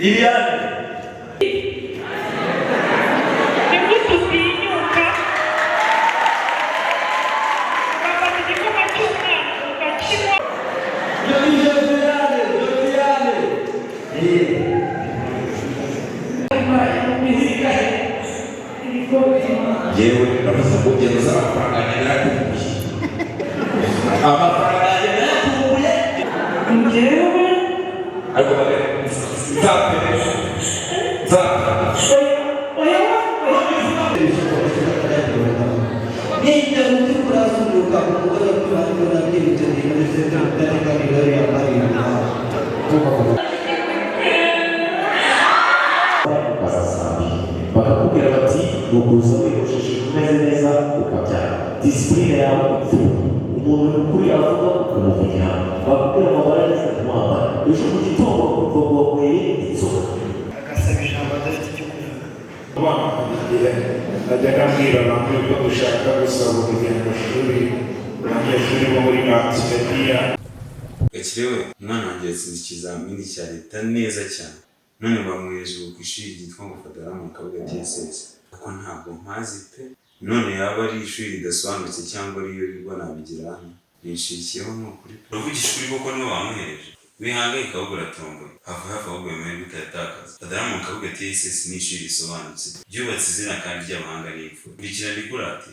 Liliane. Ni gute utinyuka ugafata igikoma cy'umwana ukakinywa? Josiane, Josiane. Eh. Yewe, navuze ngo genda uzane amafaranga yanjye, narakumbuye. Amafaranga yanjye narakumbuye. Njyewe Ariko bane nzapfe, nzapfe. Oya, oya, oya. Niente, non ti urasunduka umugore ariko nabwira ibyo bintu ndetse. Bazasambi bakakubwira bati ni ukuza wiyogosheshe, umeze neza, ukabyara discipline yawe ipfuye. Umuntu ukuri avuga ukamuvugira, bakubwira ngo ambara neza, ntiwambara. Ejo mu gitondo bakumva ngo wanyweye inzoga. Agasaba ijambo adafite icyo kuvuga. Abana, igihe najyaga mbwira abantu yuko dushaka gusaba urugendo shuri abanyeshuri bo muri Multimedia. Gakire we, umwana wanjye yatsinze ikizamini cya leta neza cyane, none bamwohereje ubu ku ishuri ryitwa ngo Father Ramon Kabuga TSS, kuko ntabwo mpazi pe. None yaba ari ishuri ridasobanutse cyangwa ariyo rigwa nabigira hano nishikiyeho, ni ukuri pe. Uravugisha ukuri koko nibo bamwohereje? Wihangayika, ahubwo uratomboye hafi hafi, ahubwo ayo mahirwe utayatakaza. Father Ramon Kabuga TSS ni ishuri risobanutse, ryubatse izina kandi ry'abahanga n'imfura. Kurikirana ikurate.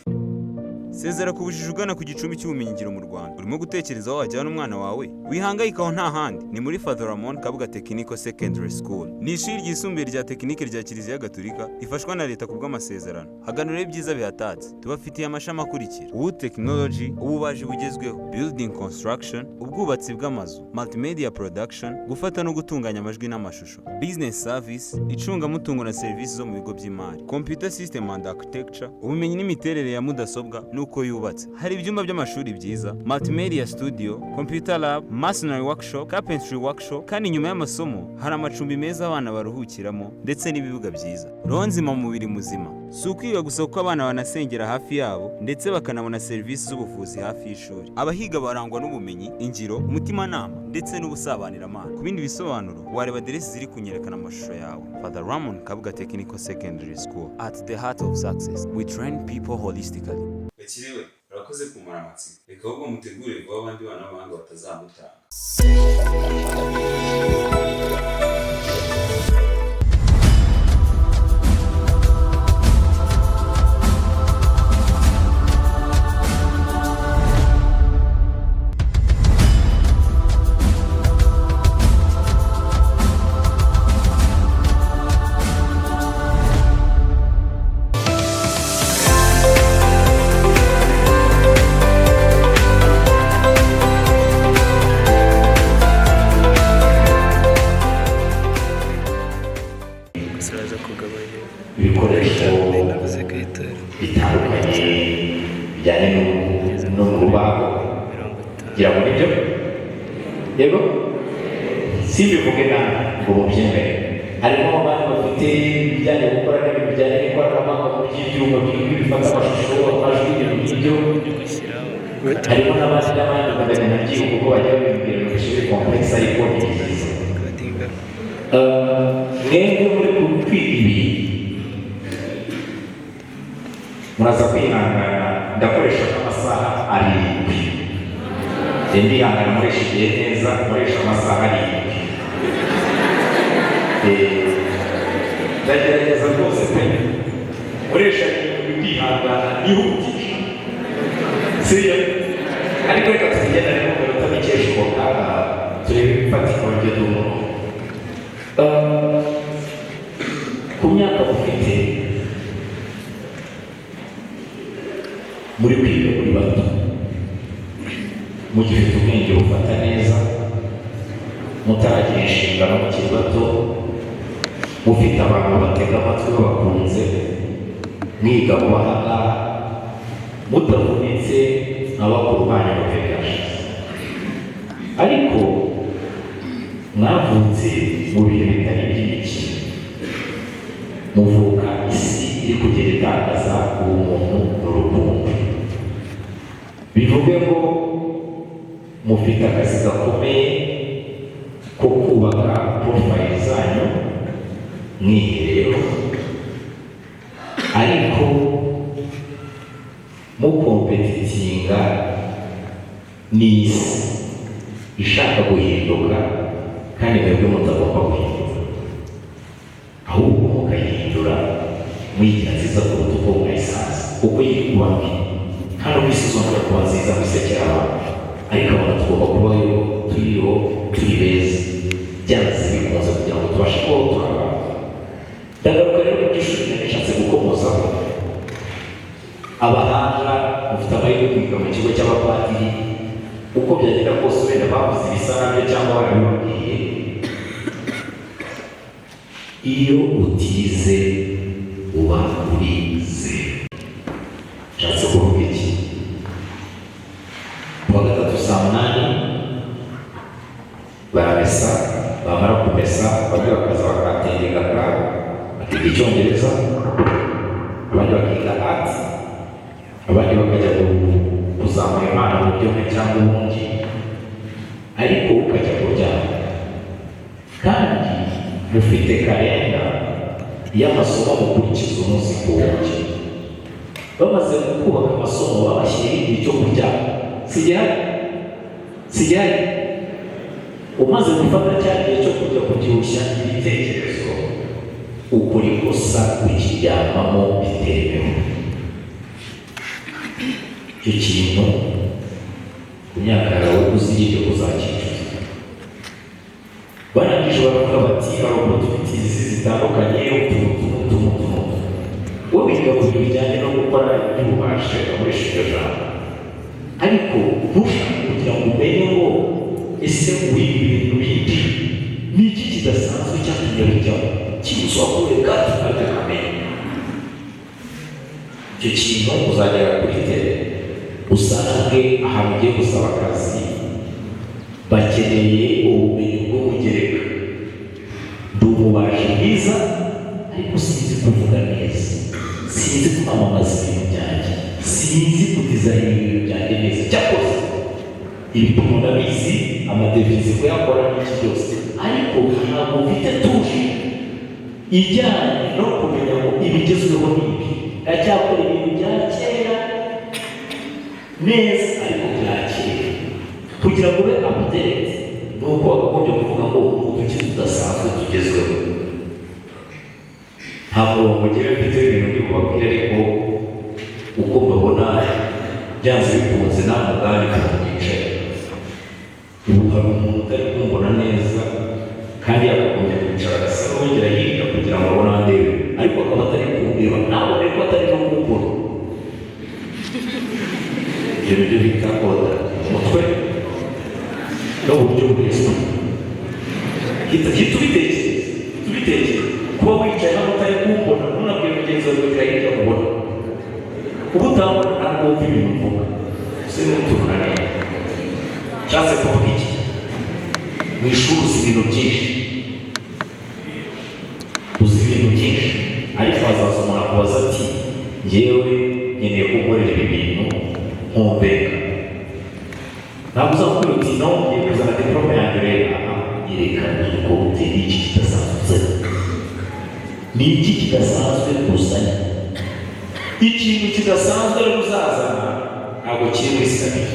Sezera ku bujiji ugana ku gicumbi cy'ubumenyingiro mu Rwanda. Urimo gutekereza aho wajyana umwana wawe? Wihangayikaho, nta handi, ni muri Father Ramon Kabuga Technical Secondary School. Ni ishuri ryisumbuye rya tekinike rya Kiliziya Gatolika, rifashwa na leta ku bw'amasezerano. Haganura ibyiza bihatatse. Tubafitiye amashami akurikira: wood technology, ububaji bugezweho, building construction, ubwubatsi bw'amazu, multimedia production, gufata no gutunganya amajwi n'amashusho, business service, icungamutungo na serivisi zo mu bigo by'imari, computer system and architecture, ubumenyi n'imiterere ya mudasobwa n'uko yubatse. Hari ibyumba by'amashuri byiza, multimedia studio, computer lab, masonry workshop, carpentry workshop, kandi nyuma y'amasomo hari amacumbi meza abana baruhukiramo ndetse n'ibibuga byiza. Roho nzima mu mubiri muzima. Si ukwiga gusa, kuko abana banasengera hafi yabo, ndetse bakanabona serivisi z'ubuvuzi hafi y'ishuri. Abahiga barangwa n'ubumenyi, ingiro, umutimanama ndetse n'ubusabaniramana. Ku bindi bisobanuro wareba aderesi ziri kunyerekana amashusho yawe. Father Ramon Kabuga Technical Secondary School, at the heart of success. We train people holistically. Gakire we, urakoze kumara amatsiko. Reka ahubwo mutegure vuba abandi bana b'abahanga batazamutanga. Gusa uraza kugabanya. Ibikoresho Navuze ko ihita bitandukanye bijyanye no mu rubaho. 50. Ngira ngo nibyo. Yego, simbivuge nabi ngo mubyemere. Harimo abandi bafite ibijyanye gukora n'ibintu bijyanye n'ikoranabuhanga mu by'ibyuma binini bifata amashusho, amajwi, ibintu nk'ibyo. Gushyiraho. Harimo n'abandi n'abandi, bakagenda byibuka uko bajya babimbwira ngo bishyire complexe, ariko ni byiza. Recordinga. Mwebwe muri kwiga ibi, muraza kwihangana, ndakoresha nk'amasaha 7. Njye ndihangana, nkoresha igihe neza, nkoresha amasaha 7. Ndagerageza rwose pe, nkoresha 7, kwihangana nihutisha, sibyo? Ariko reka tubigendane mu minota mike ishoboka, turebe ibifatika buryo duhura. Ku myaka mufite, muri kwiga muri bato, mugifite ubwenge bufata neza, mutaragira inshingano, mukiri bato, mufite abantu batega amatwi babakunze, mwiga vuba aha ngaha, mutavunitse nka bakuru banyu mu bihe byashize. Ariko mwavutse mu bihe bitari iby'imikino, muvuka isi iri kugenda itakaza ubumuntu n'urukundo. Bivuge ngo mufite akazi gakomeye ko kubaka profile zanyu. Mwiherero, ariko mucompetinga n'isi ishaka guhinduka, kandi mwebwe mutagomba guhinduka, ahubwo mukayihindura muyigira nziza kuruta uko mwayisanze, kuko iri kuba mbi. Kandi uko isi izongera kuba nziza musekera abantu, ariko abantu tugomba kubaho turiho, turi beza byanze bikunze, kugira ngo tubashe kubaho turi abantu. Ndagaruka rero ku by'ishuri nari nishatse gukomozaho. Abahanga mufite amahirwe yo kwiga mu kigo cy'abapadiri. Uko byagenda kose, wenda bavuze ibisa nabyo cyangwa barabibabwiye, iyo utize uba uri zeru. Nshatse kuvuga iki? Kuwa gatatu saa 8 baramesa, bamara kumesa bamwe bakaza bakattendinga club, bakiga Icyongereza, abandi bakiga art, abandi bakajya kuzamura impano mu buryo bumwe cyangwa ubundi, ariko ukajya kuryama. Kandi mufite kalenda y'amasomo mukurikiza umunsi ku wundi. Bamaze kubaka amasomo, babashyiriho igihe cyo kuryama. Sigihari, sigihari. Umaze gufata cya gihe cyo kujya kubyibushya ibitekerezo, ukora ikosa ukiryamamo bitemewe. Icyo kintu ku myaka yawe uzirinde kuzakicuza. Barangije baravuga bati hari opportunities zitandukanye, utu n'utu n'utu n'utu n'utu. Wowe wiga ku bintu bijyanye no gukora iby'ububaji, akoresha iryo jambo, ariko ntushake kugira ngo umenye ngo ese wiga ibintu bindi ni iki kidasanzwe cyatumye bijyamo, kibuzwa gato, ariko ukamenya icyo kintu. Uzagera kuri terrain usange ahantu ugiye gusaba akazi bakeneye ubumenyi bw'umugereka. Ndi umubaji mwiza, ariko sinzi kuvuga neza, sinzi kwamamaza ibintu byanjye, sinzi kudesigninga ibintu byanjye neza. Cyakoze ibipimo ndabizi, amadevis kuyakora n'iki byose, ariko ntabwo mfite touche ijyanye no kumenya ngo ibigezweho ni ibi. Ndacyakora ibintu bya kera neza, ariko bya kera. Kugira ngo ube update ni uko wakagombye kuvuga ngo uduki tudasanzwe tugezweho. Nta murongo ngewe mfite w'ibintu ndi bubabwire, ariko uko mbabona, byanze bikunze nta mugani ukuntu mwicaye ubu, hari umuntu utari kumbona neza kandi yakagombye kwicara agasa n'uwegera hirya kugira ngo abone andebe, ariko akaba atari kundeba, ntabone ko atari no kumbona. Ibyo ni byo bita order umutwe no mu buryo bw'isi. Hita hita ubitekereza, ubitekereza kuba wicaye hano utari kumbona, ntunabwire mugenzi wawe kugira hirya mubona. Kuba utabona ntabwo wumva ibintu mvuga, ese n'utubona neza. Nshatse kuvuga iki? Mu ishuri uzi ibintu byinshi, uzi ibintu byinshi, ariko hazaza umuntu akubaza ati: "Ngewe nkeneye ko ukorera ibi bintu nkumbeka." Ntabwo uzakubwira uti: "No, ngiye kuzana diplôme yanjye." Rero aha yerekana uko uteye. Iki kidasanzwe ni iki kidasanzwe uzanye? Ikintu kidasanzwe rero uzazana ntabwo kiri muri syllabus,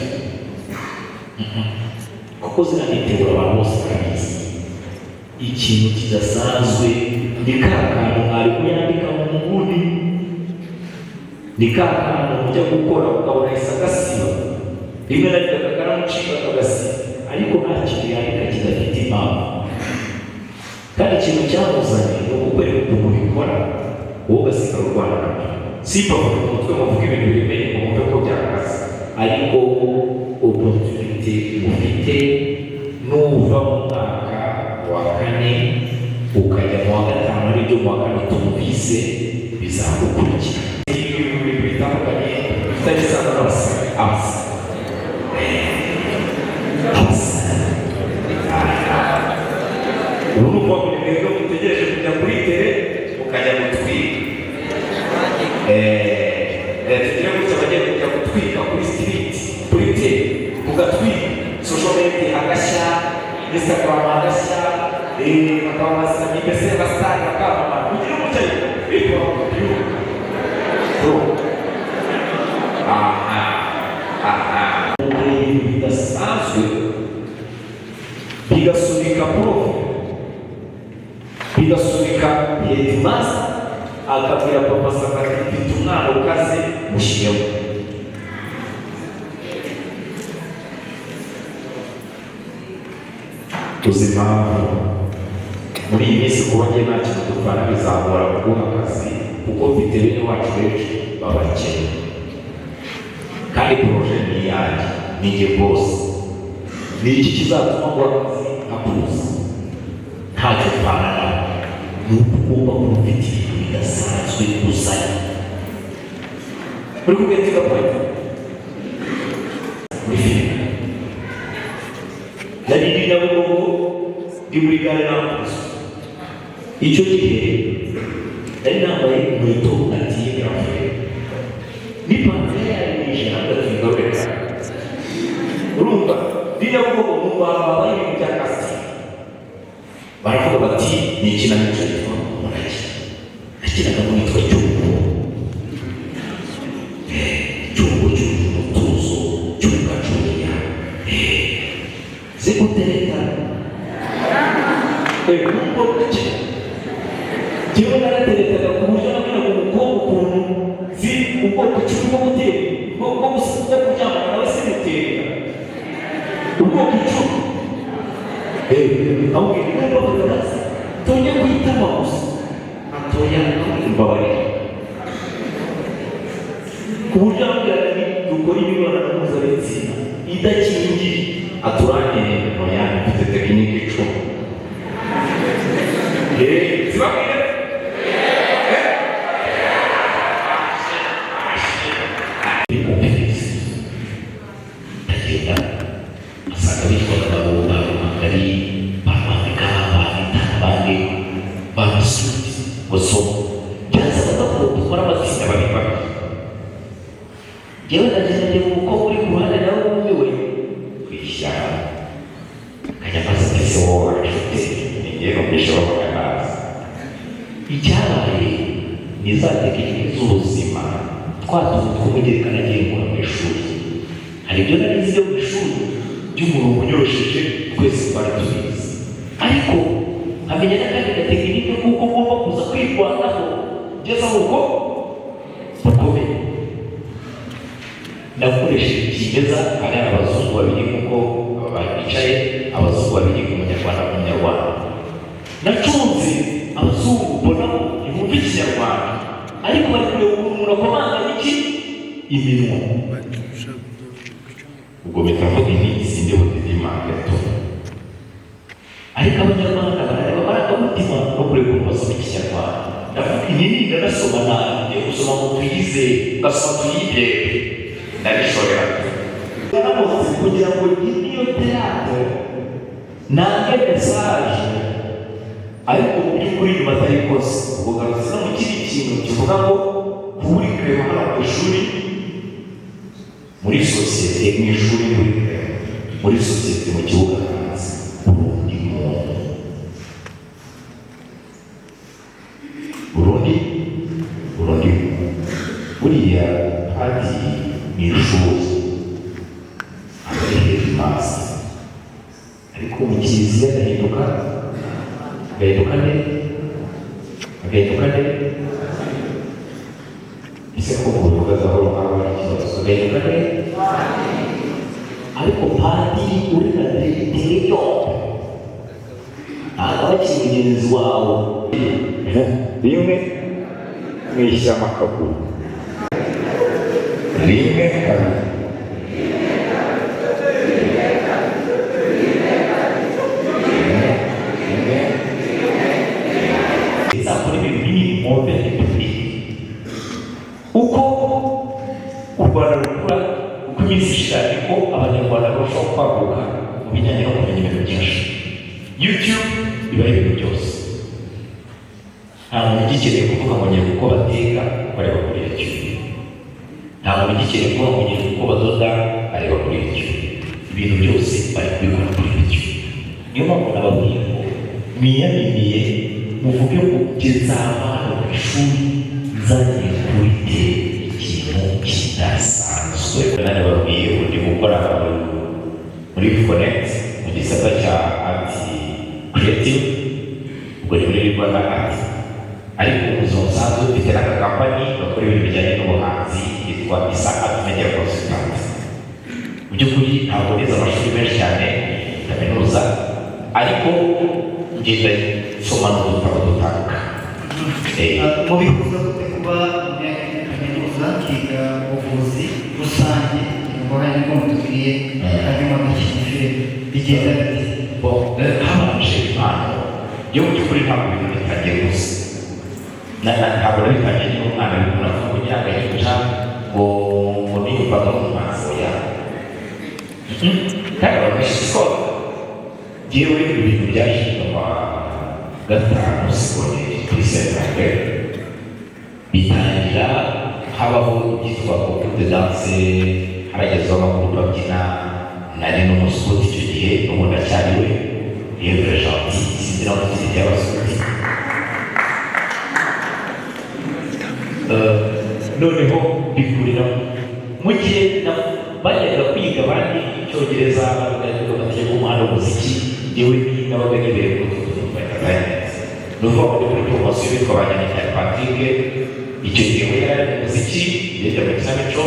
kuko ziriya nitegura abantu bose barabizi. Ikintu kidasanzwe ni ka kantu mwarimu yandika mu nguni, ni ka kantu ujya gukora ukabona ahise agasiba, rimwe na rimwe kakaramucika akagasiba, ariko nta kintu yandika kidafite impamvu. Kandi ikintu cyamuzanye ni ukukwereka ukuntu bikora, wowe ugasigara urwana nabyo. Simba mu mutwe muvuga ibintu biremereye ngo mwumve ko byakaze, ariko opportunité mufite, nuva mu mwaka wa kane ukajya mu wa gatanu, aribyo mu wa kane tumvise bizagukurikira ibintu bitandukanye bifitanye isano n'abasa abasa abasa. Ubu ni ukuvuga ngo ni mwebwe mutegereje kujya kuri terrain mukajya gutwika. Tugire gutya, bagiye kujya gutwika kuri street, kuri terrain mugatwika, social media hagashya, Instagram hagashya, bakaba basanyi, mbese abasitari bakamamara. Kubyuka. So, aha aha ibintu bidasanzwe bigasunika prof, bigasunika headmaster, akabwira Papa Sava ati: "Mfite umwana ukaze, mushyiremo." Tuzi impamvu muri iyi minsi kuba njye nta kintu dupfana, bizamura kuguha akazi, kuko mfite bene wacu benshi b'abakene, kandi projet ni iyanjye, ni njye boss. Ni iki kizatuma nguha akazi nkakuzi ntacyo mpfana nawe? Ni uko ugomba kuba ufite ibintu bidasanzwe uzanye uri kugetinga point. Muri filime nari ndi Nyabugogo, ndi muri gare, nakubiswe. Icyo gihe nari nambaye inkweto natiye grafere n'ipantaro yarije, hagati ngarureka. Urumva, ndi Nyabugogo, mu bantu babaye ibintu bya casting, baravuga bati ni ikinamico yitwa Umurage. Nakinaga mu yitwa Cyungo. Cyungo cyuje umutuzo, cyunga cuya zigutereta nubwo njyewe narateretaga ku buryo nabwiraga umukobwa ukuntu nzi ubwoko 10 bwo gutera, bwo kuryamana nawe simutereta, ubwoko 10. Amubwira niba bavuga basi tujye kuhitama gusa atoya, mbabarira, ku buryo amubwiraga ni dukora imibonano mpuzabitsina idakingiye, aturangire ntoya, mfite tekinike 10. Zibabwire. Ndagenda asanga bitwaga abagabo ba Ruhangari, ba Rwambika, ba Vita, abandi ba Masuti basoma. Byasabaga ko dukora amatsinda babiri babiri. Njyewe ndagenda ndeba umukobwa uri ku ruhande, nawe wumiwe kwishyara, nkajya mbaza ati: "Ese wowe wacu?" Ni njye numvise bavuga nazi. Icyabaye ni za tekinike z'ubuzima, twa tuntu tw'umugereka nagiye nkura mu ishuri. Hari ibyo nari nzi byo mu ishuri by'umurongo unyorosheje, twese twari tubizi, ariko nkamenya n'akandi gatekinike kuko ngomba kuza kwirwanaho ngeze aho ubwo bukomeye. Nakoresheje ikimeza. Hari abazungu babiri nk'uko aba bicaye, abazungu babiri, umunyarwanda umunyarwanda. Nacunze abazungu, mbona ko ntibumva ikinyarwanda, ariko bari kureba ukuntu umuntu akomanga iki iminwa. Ubwo mpita mvuga inigi sindi budidimanga gato, ariko abanyarwanda barareba amarangamutima no kureba ukuntu basoma ikinyarwanda. Ndavuga inini, ndanasoma nabi, ngiye gusoma ngo tuyizere, ngasoma tuyibebe, ndabishorera naramutse kugira ngo niyo théâtre nange message, ariko mu by'ukuri nyuma atari kose. Ubwo garutse no mu kindi kintu kivuga ngo kuba uri kureba hano ku ishuri, muri sosiyete, mu ishuri uri kureba muri sosiyete, mu kibuga hanze urundi muntu, urundi muntu. Buriya padiri mu ishuri aba ari headmaster, ariko mu kiliziya agahinduka nde? Agahinduka nde? Ese ko ubivuga gahoro nkaho ari ikibazo? Agahinduka nde? Ariko padiri uri na diregiteri yombi ntabwo aba akiri mugenzi wawe. Rimwe mwishyiramo akaguru, rimwe, kabiri. Rimwe, rimwe. Izakora ibintu binini mu repubulika. Uko u Rwanda rukura, uko iminsi ishira, niko abanyarwanda barushaho kwaguka mu bijyanye no kumenya ibintu byinshi. YouTube ibaho ibintu byose. Nta muntu ugikeneye kuvuga ngo ngiye uko bateka, areba kuri YouTube. Nta muntu ugikeneye kuvuga ngo ngiye uko badoda, areba kuri YouTube. Ibintu byose bari kubikora kuri YouTube. Niyo mpamvu nababwiye ngo mwiyaminiye, muvuge ngo njye nzava hano ku ishuri. Nzanye kuri ikintu kidasanzwe. Nanababwiye ubu ndi gukora muri Connect mu gisata cya art creative, ubwo ni muri Rwanda Art, ariko mu buzima busanzwe mfite n'akakampani gakora ibintu bijyanye n'ubuhanzi yitwa Isa Art Media Consultant. Mu by'ukuri ntabwo nize amashuri menshi cyane, kaminuza, ariko ngenda nsoma n'udutabo dutandukanye. Mubihuza gute kuba mu kaminuza kiga ubuvuzi rusange, ngo hari nibwo mutubwiye, hanyuma gukina filime bigenda bite? Bon, habanje impano yo mu by'ukuri ntabwo ibintu bitangiye gusa. Ntabwo nabitangiye nkiri umwana, ibintu navuga ngo nyiragahinja ngo niyumvaga mu maso ya kandi abantu benshi siko. Njyewe ibintu byaje nyuma gatanu segonderi, kuri segonderi bitangira habaho ibyitwa concours de danse, haragezweho amagurupe abyina. Nari n'umusukuti icyo gihe, n'ubu ndacyari we, Yves Gentil, sinzi nawe mufite iby'abasukuti. Noneho bikurira mu gihe bajyaga kwiga abandi icyongereza, bagahiga amategeko y'umuhanda, umuziki, njyewe nabaga nibereye muri utwo tuntu twa entertainment. Ni ukuvuga ngo ndi muri poromosiyo bitwa ba Nyamitari Patrick, icyo gihe we yari ari mu muziki, yajya mu kinamico.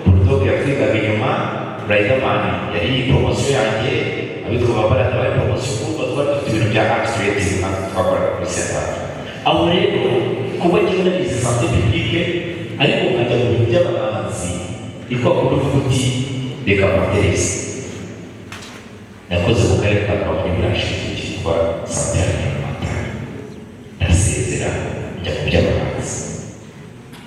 Bulldog yatwigaga inyuma, Riderman yari poromosiyo yanjye, abitwa ba Barata bari poromosiyo. Kumva twari dufite ibintu bya art creative natwe twakoraga kuri Sentare. Aho rero kuba njyewe narize santé publique ariko nkajya mu bintu by'abahanzi, ni kwa kundi uvuga uti reka mbaterese. Nakoze mu karere ka Kamonyi muri ashinzwe cyitwa santé environnementale, ndasezera njya mu by'abahanzi,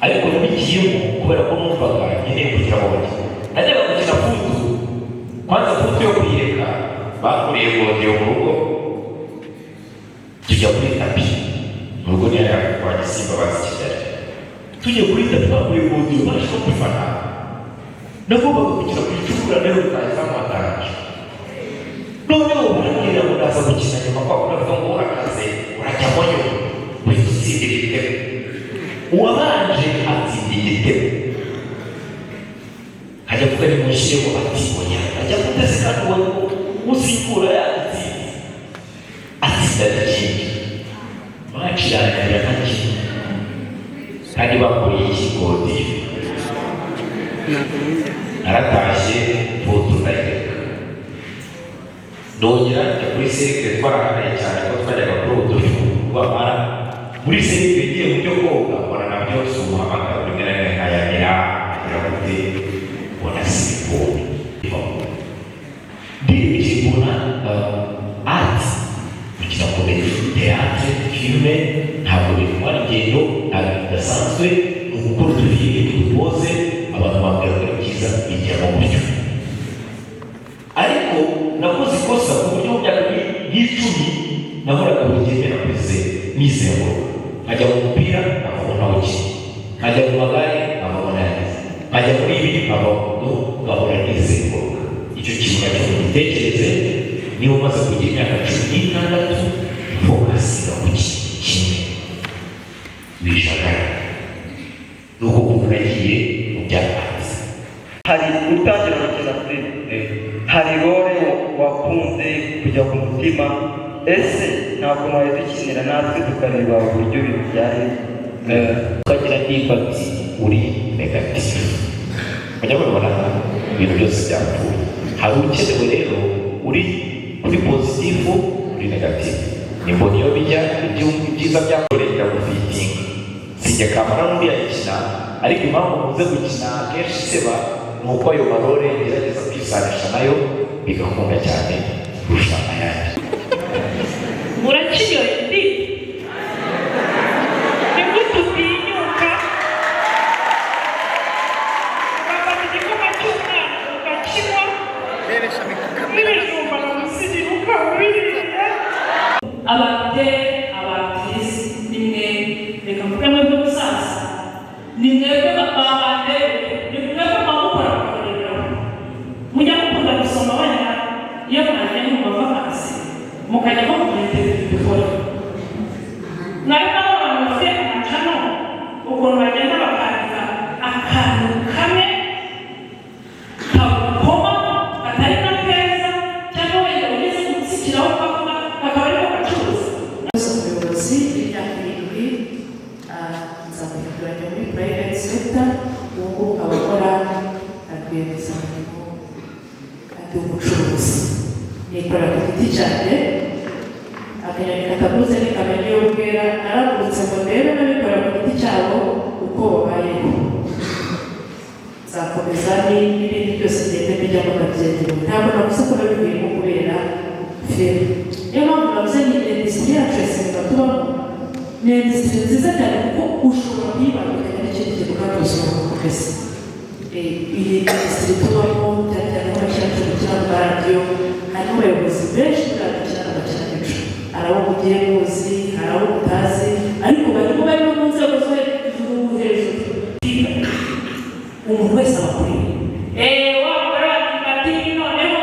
ariko nabigiyemo kubera ko numvaga nkeneye kugira ngo njye najyaga gukina futu. Kwanza futu yo kuyireka, bakuriye godiyo mu rugo, tujya kuri tapi mu rugo niyo kwa Gisimba bazi Kigali, tujya kuri tapi bakuriye godiyo baje no gufana. Nagombaga gukina ku icukura rero rutahizamu watanje, noneho barambwira ngo ndaza gukina nyuma, kwa kundi bavuga ngo urakaze urajyamo nyuma uhita utsindira igitego. Uwabanje atsinda igitego, hajya kuvuga nimushyiremo, ati oya, ajya guteze kandi uwo usimbura yatsinze, atsinda n'ikindi, match irangira ntakimwe kandi bakuriye ikigodiyo. Naratashye, foto ndayireka, ndongera njya kuri cercle. Twarahanaye cyane ko twajyaga kuri ubu turi rwamara muri cercle, ngiye mu byo koga mbona nabyo si umuhamagaro, rimwe na rimwe nkayamira nkagira gute, mbona siporo. Ndebye mbona art, gukina comédie, théâtre, filime, ntabwo bitwara ingendo, ntabwo bidasanzwe, ni ugukora utufilime tudupoze, abantu bambwira ko ari byiza, bijyamo gutyo. Ariko nakoze ikosa ku buryo mu myaka nk'icumi nahoraga buri gihe mbera kuri zeru, nizenguruka, nkajya mu mupira nkavamo ntawukina, nkajya mu magare nkavamo nayagize, nkajya muri ibi nkavamo, ngahora nizenguruka. Icyo kintu nacyo mugitekereze: niba umaze kugira imyaka 16, focusinga ku kintu kimwe, wijagara. Ni uko kuko nagiye mu bya art. Hari utangira gukina filime, hari role wakunze kujya ku mutima. Ese ntabwo mwari dukinira natwe tukareba uburyo ibintu byari? Ukagira impact uri negative, mujya mubibona, ibintu byose byapfuye. Hari ukenewe rero uri kuri positive, uri negative ni mbona iyo bijya ibyiza byakorera gufitinga sijya kamara n'undi yayikina. Ariko impamvu nkunze gukina akenshi seba ni uko ayo marole ngerageza kwisanisha nayo bigakunda cyane kurusha ayandi. Urakinyoye ndi ni gute utinyuka ugafata igikoma cy'umwana ukakinywa n'ibijumba na musigi ukawuriye? Abate abatirisi ni mwe, reka mvuge mwebwe musaza, ni mwebwe babande, ni mwebwe mwamukora mukareberaho. Mujya mukunda gusoma wenda iyo mwagiye mu mavakansi mukajya nko ku interview bikora, mwari nabo abantu bafite amacano ukuntu bagenda. muri private sector, ubu ngubu nkaba nkora nka rwiyemezamirimo kandi w'umucuruzi, nikorera ku giti cyanjye. Akanyoni kataguze ntikamenya iyo bwera. Naragurutse ngo ndebe n'abikorera ku giti cyabo uko babayeho. Nzakomeza n'ibindi byose ngende mbijyamo ndabyegerewe. Ntabwo navuze ko nabivuyemo kubera filime. Niyo mpamvu navuze ni industry yacu ya sinema tubamo ni industry nziza cyane, kuko ushobora kuyibangikanya n'ikindi kintu kandi ubuzima bugakomeza. Iyi industry tubamo, cyane cyane nk'abakinamico dukina mu maradiyo, harimo abayobozi benshi muri dukina amakinamico. Hari abo mugiye muzi, hari abo mutazi, ariko barimo barimo mu nzego zo hejuru hejuru. Umuntu wese aba akuriye wa mugore wa Ndimbati noneho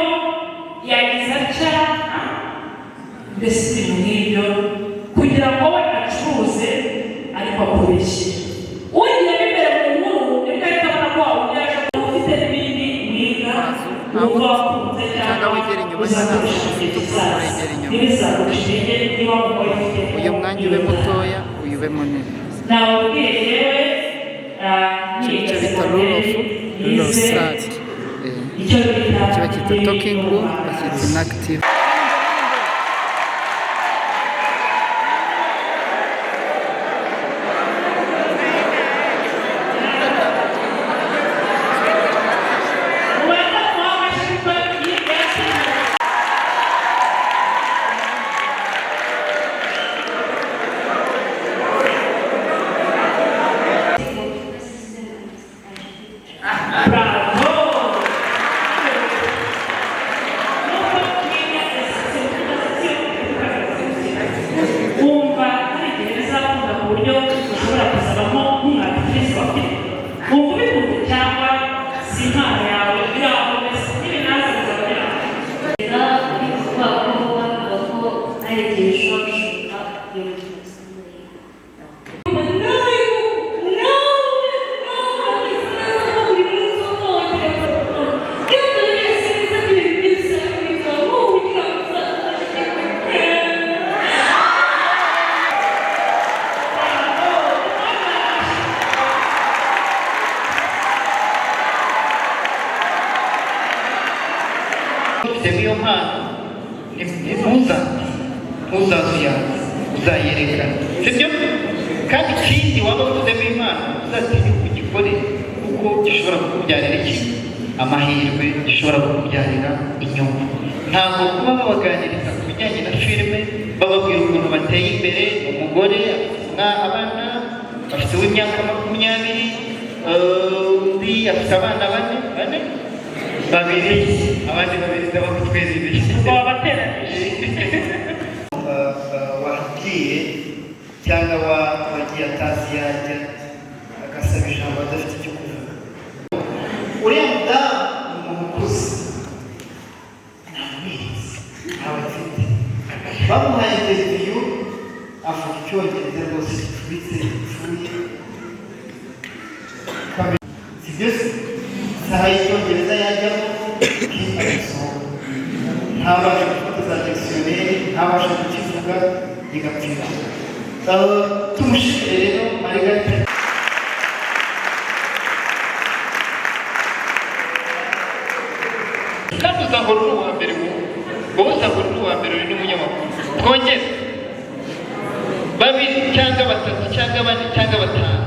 yagize atya, mbese ibintu nk'ibyo kugira ngo we acuruze, ariko akubeshye. Ugiyemo imbere mu nkuru nibwo ahita abona ko waba yaje ufite n'ibindi wiga wumva wakunze cyangwa wegera inyuma, uzakoresha mu gihe kizaza, wegera inyuma. Ntibizaguca intege niba wumva wifite. Uyu mwanya ube mutoya, uyu ube munini. Nababwiye yewe. Icyo nicyo bita rule of third. Icyo bita Icyo bakita talking rule, bakita inactive. Rwanda muhamashirwa y'ibyatsi. Bravo! Wumva hari igihe bizakunda ku buryo ushobora kuzabamo nk'umwakirisi wa filime? Wumva ubikunze cyangwa si impano yawe, biri aho mbese n'ibinaza bizaba biri aho? Kuvuga ko bavuga ko hari igihe ushobora gushoka ibintu byose. Ufitemo iyo mpano, ntuzazuyaze, uzayerekana, sibyo? Kandi ikindi, waba ufitemo impano, uzatinyuke ugikore, kuko gishobora kukubyarira iki? Amahirwe. Gishobora kukubyarira inyungu. Ntabwo kuba babaganiriza ku bijyanye na filime, bababwira ukuntu bateye imbere. Umugore afite abana, afite uw'imyaka 20, undi afite abana bane, bane, babiri, abandi babiri ndabakutwerereye. Wabateranije. Wagiye cyangwa wagiye atazi yajya, agasaba ijambo adafite icyo kuvuga. Uriya mudamu ni umuntu ukuze, ntamwizi, ntawe afite. Bamuhaye interview, avuga icyongereza rwose gicuritse, gipfuye. Si byo se? Isaha y'icyongereza yajyamo agasohoka, ntabashe gufata za dictionnaire, ntabashe kukivuga, bigapfira. Tumushimire rero Margarita. Kandi uzahora uri uwa mbere wowe, wowe uzahora uri uwa mbere, uri n'umunyamakuru. Twongere babiri cyangwa batatu cyangwa bane cyangwa batanu.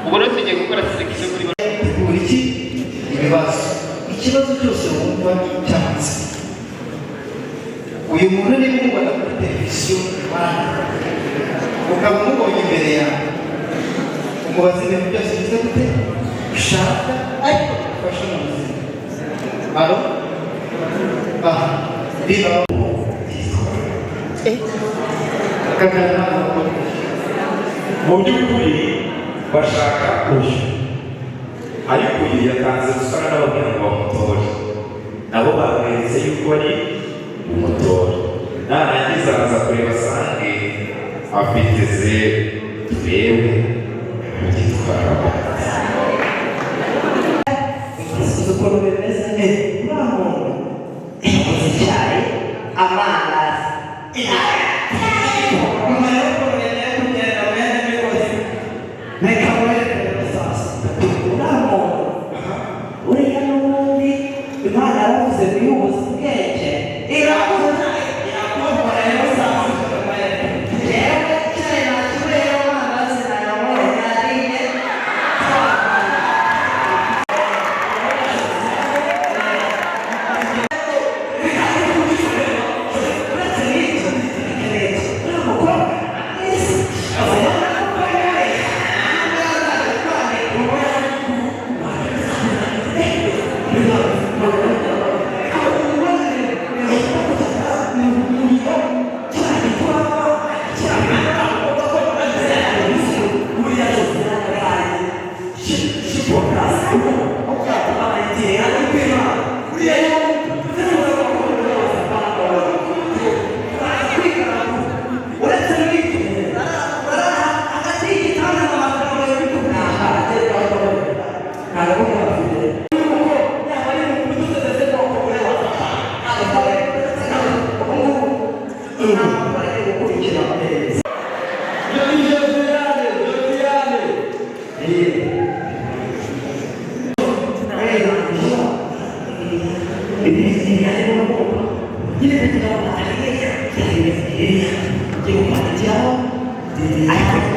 Ubu rero tugiye gukora selection kuri Tegura iki? Ibibazo. Ikibazo cyose wumva cy'amatsiko. Uyu muntu niba umubona kuri televiziyo iwanyu, ukaba umubonye imbere yawe, umubaza ibintu byose biza gute ushaka, ariko bigufasha mu buzima. Alo, aha riba kagaragara. Mu by'ukuri bashaka uyu, ariko uyu yatanze ruswa n'ababwira ngo bamutore, nabo bamweretse yuko ari umutore. Narangiza araza kureba asange afite zeru, turebe kubyitwaramo. Uzi ukuntu bimeze? Uriya muntu yakoze icyayi, amandazi. Nyuma y'ukuntu yagiye kugenda mu yandi migozi. Reka mwereke rero sasa. Uriya muntu, uriya n'ubundi Imana yaravuze ngo iyo ubuze ubwenge irakuza, irakuza. Rero sasa mwereke. Jewe icyayi nakinyweye, amandazi nayanyweye, nariye.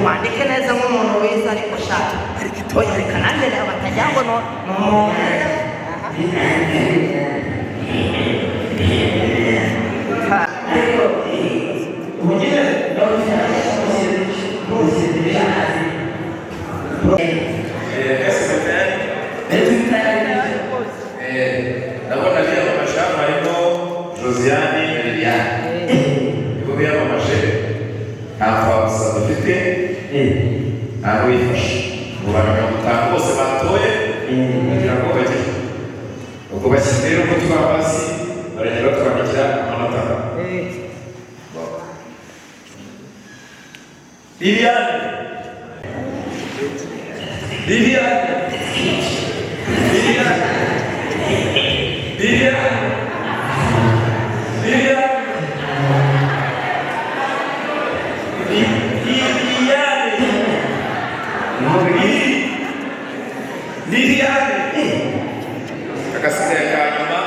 Wandike neza nk'umuntu wize, ariko shaka oya, reka nanjye reba batagira ngo ni umuntu. Ndabona biyamamaje hano, harimo Josiane na Liliane, nibo biyamamaje. Nta mfabusa dufite, nta n'uwifashe mu bantu 50 bose batoye kugira ngo bagere ubwo bashyize. Rero uko tuba hasi baragenda batwandikira amanota. Liliane, Liliane, Liliane, Liliane, Liliane, Liliane, Liliane, agasigaye ka nyuma.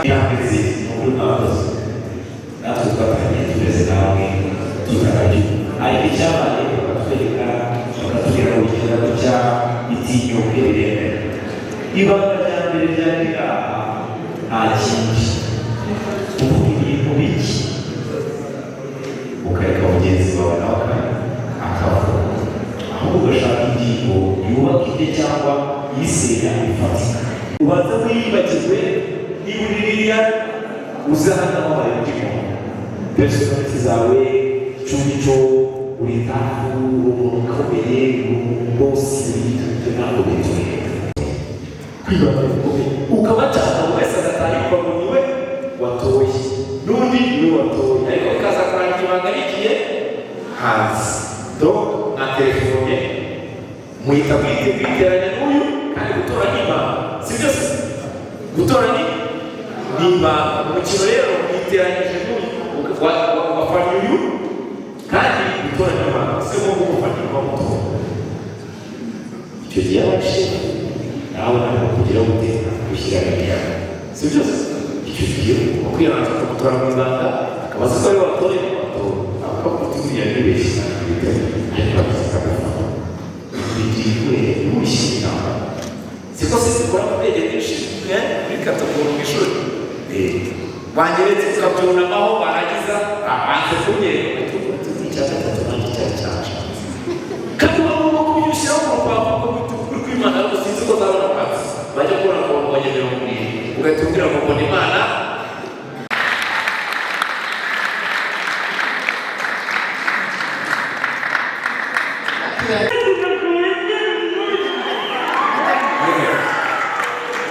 Intambwe nziza ni ukuri mwakoze. Natwe twatangiye tumeze nawe tutarabyumva, ariko icyabaye bakatwereka, bakatubwira ngo bigenda gutya, itinyuke, biremera. Ibanga rya mbere ryari riri aha, nta kindi. Utaranamamaye undi muntu, personality zawe, icyo ngicyo, uri tafu, uri umuntu ukomeye, uri umubosi, ibyo ntabwo bitureba. Kwibanda bikomeye, ukabacana, buri wese agataha yumva ngo niwe watoye, n'undi niwe watoye, ariko bikaza kurangira ibanga rigiye hanze. Donc nka telefone muhita mwiteranya n'uyu, kandi gutora ni ibanga, si byo se? Gutora ni ibanga. Umukino rero mwiteranyije n'uyu, wafanye uyu, kandi gutora ni ibanga. Si ngombwa umufanye ukamutora. Icyo gihe aba shefu nawe ntabwo kugira gute gushyiramo imiyaga, si byo se? Icyo gihe ugomba kwibanza ukamutora mu ibanga, akaba azi ko ari watoye, watora akavuga uti buriya nibeshye, ariko akagufata bigiye ntubishyire inama. Siko se dukora mu bwenge bwinshi muri katokoro mu ishuri, wanyeretse ukabyunamaho, warangiza abanze kunyereka utundi icya gatatu nanjye cyari cyaje, kandi waba ugomba kubyushyiraho ku rupapuro rw'ukuri kw'Imana, ariko sinzi ko zabona akazi bajya kubona ngo babonye 70, ugahita ubwira ngo mbona Imana.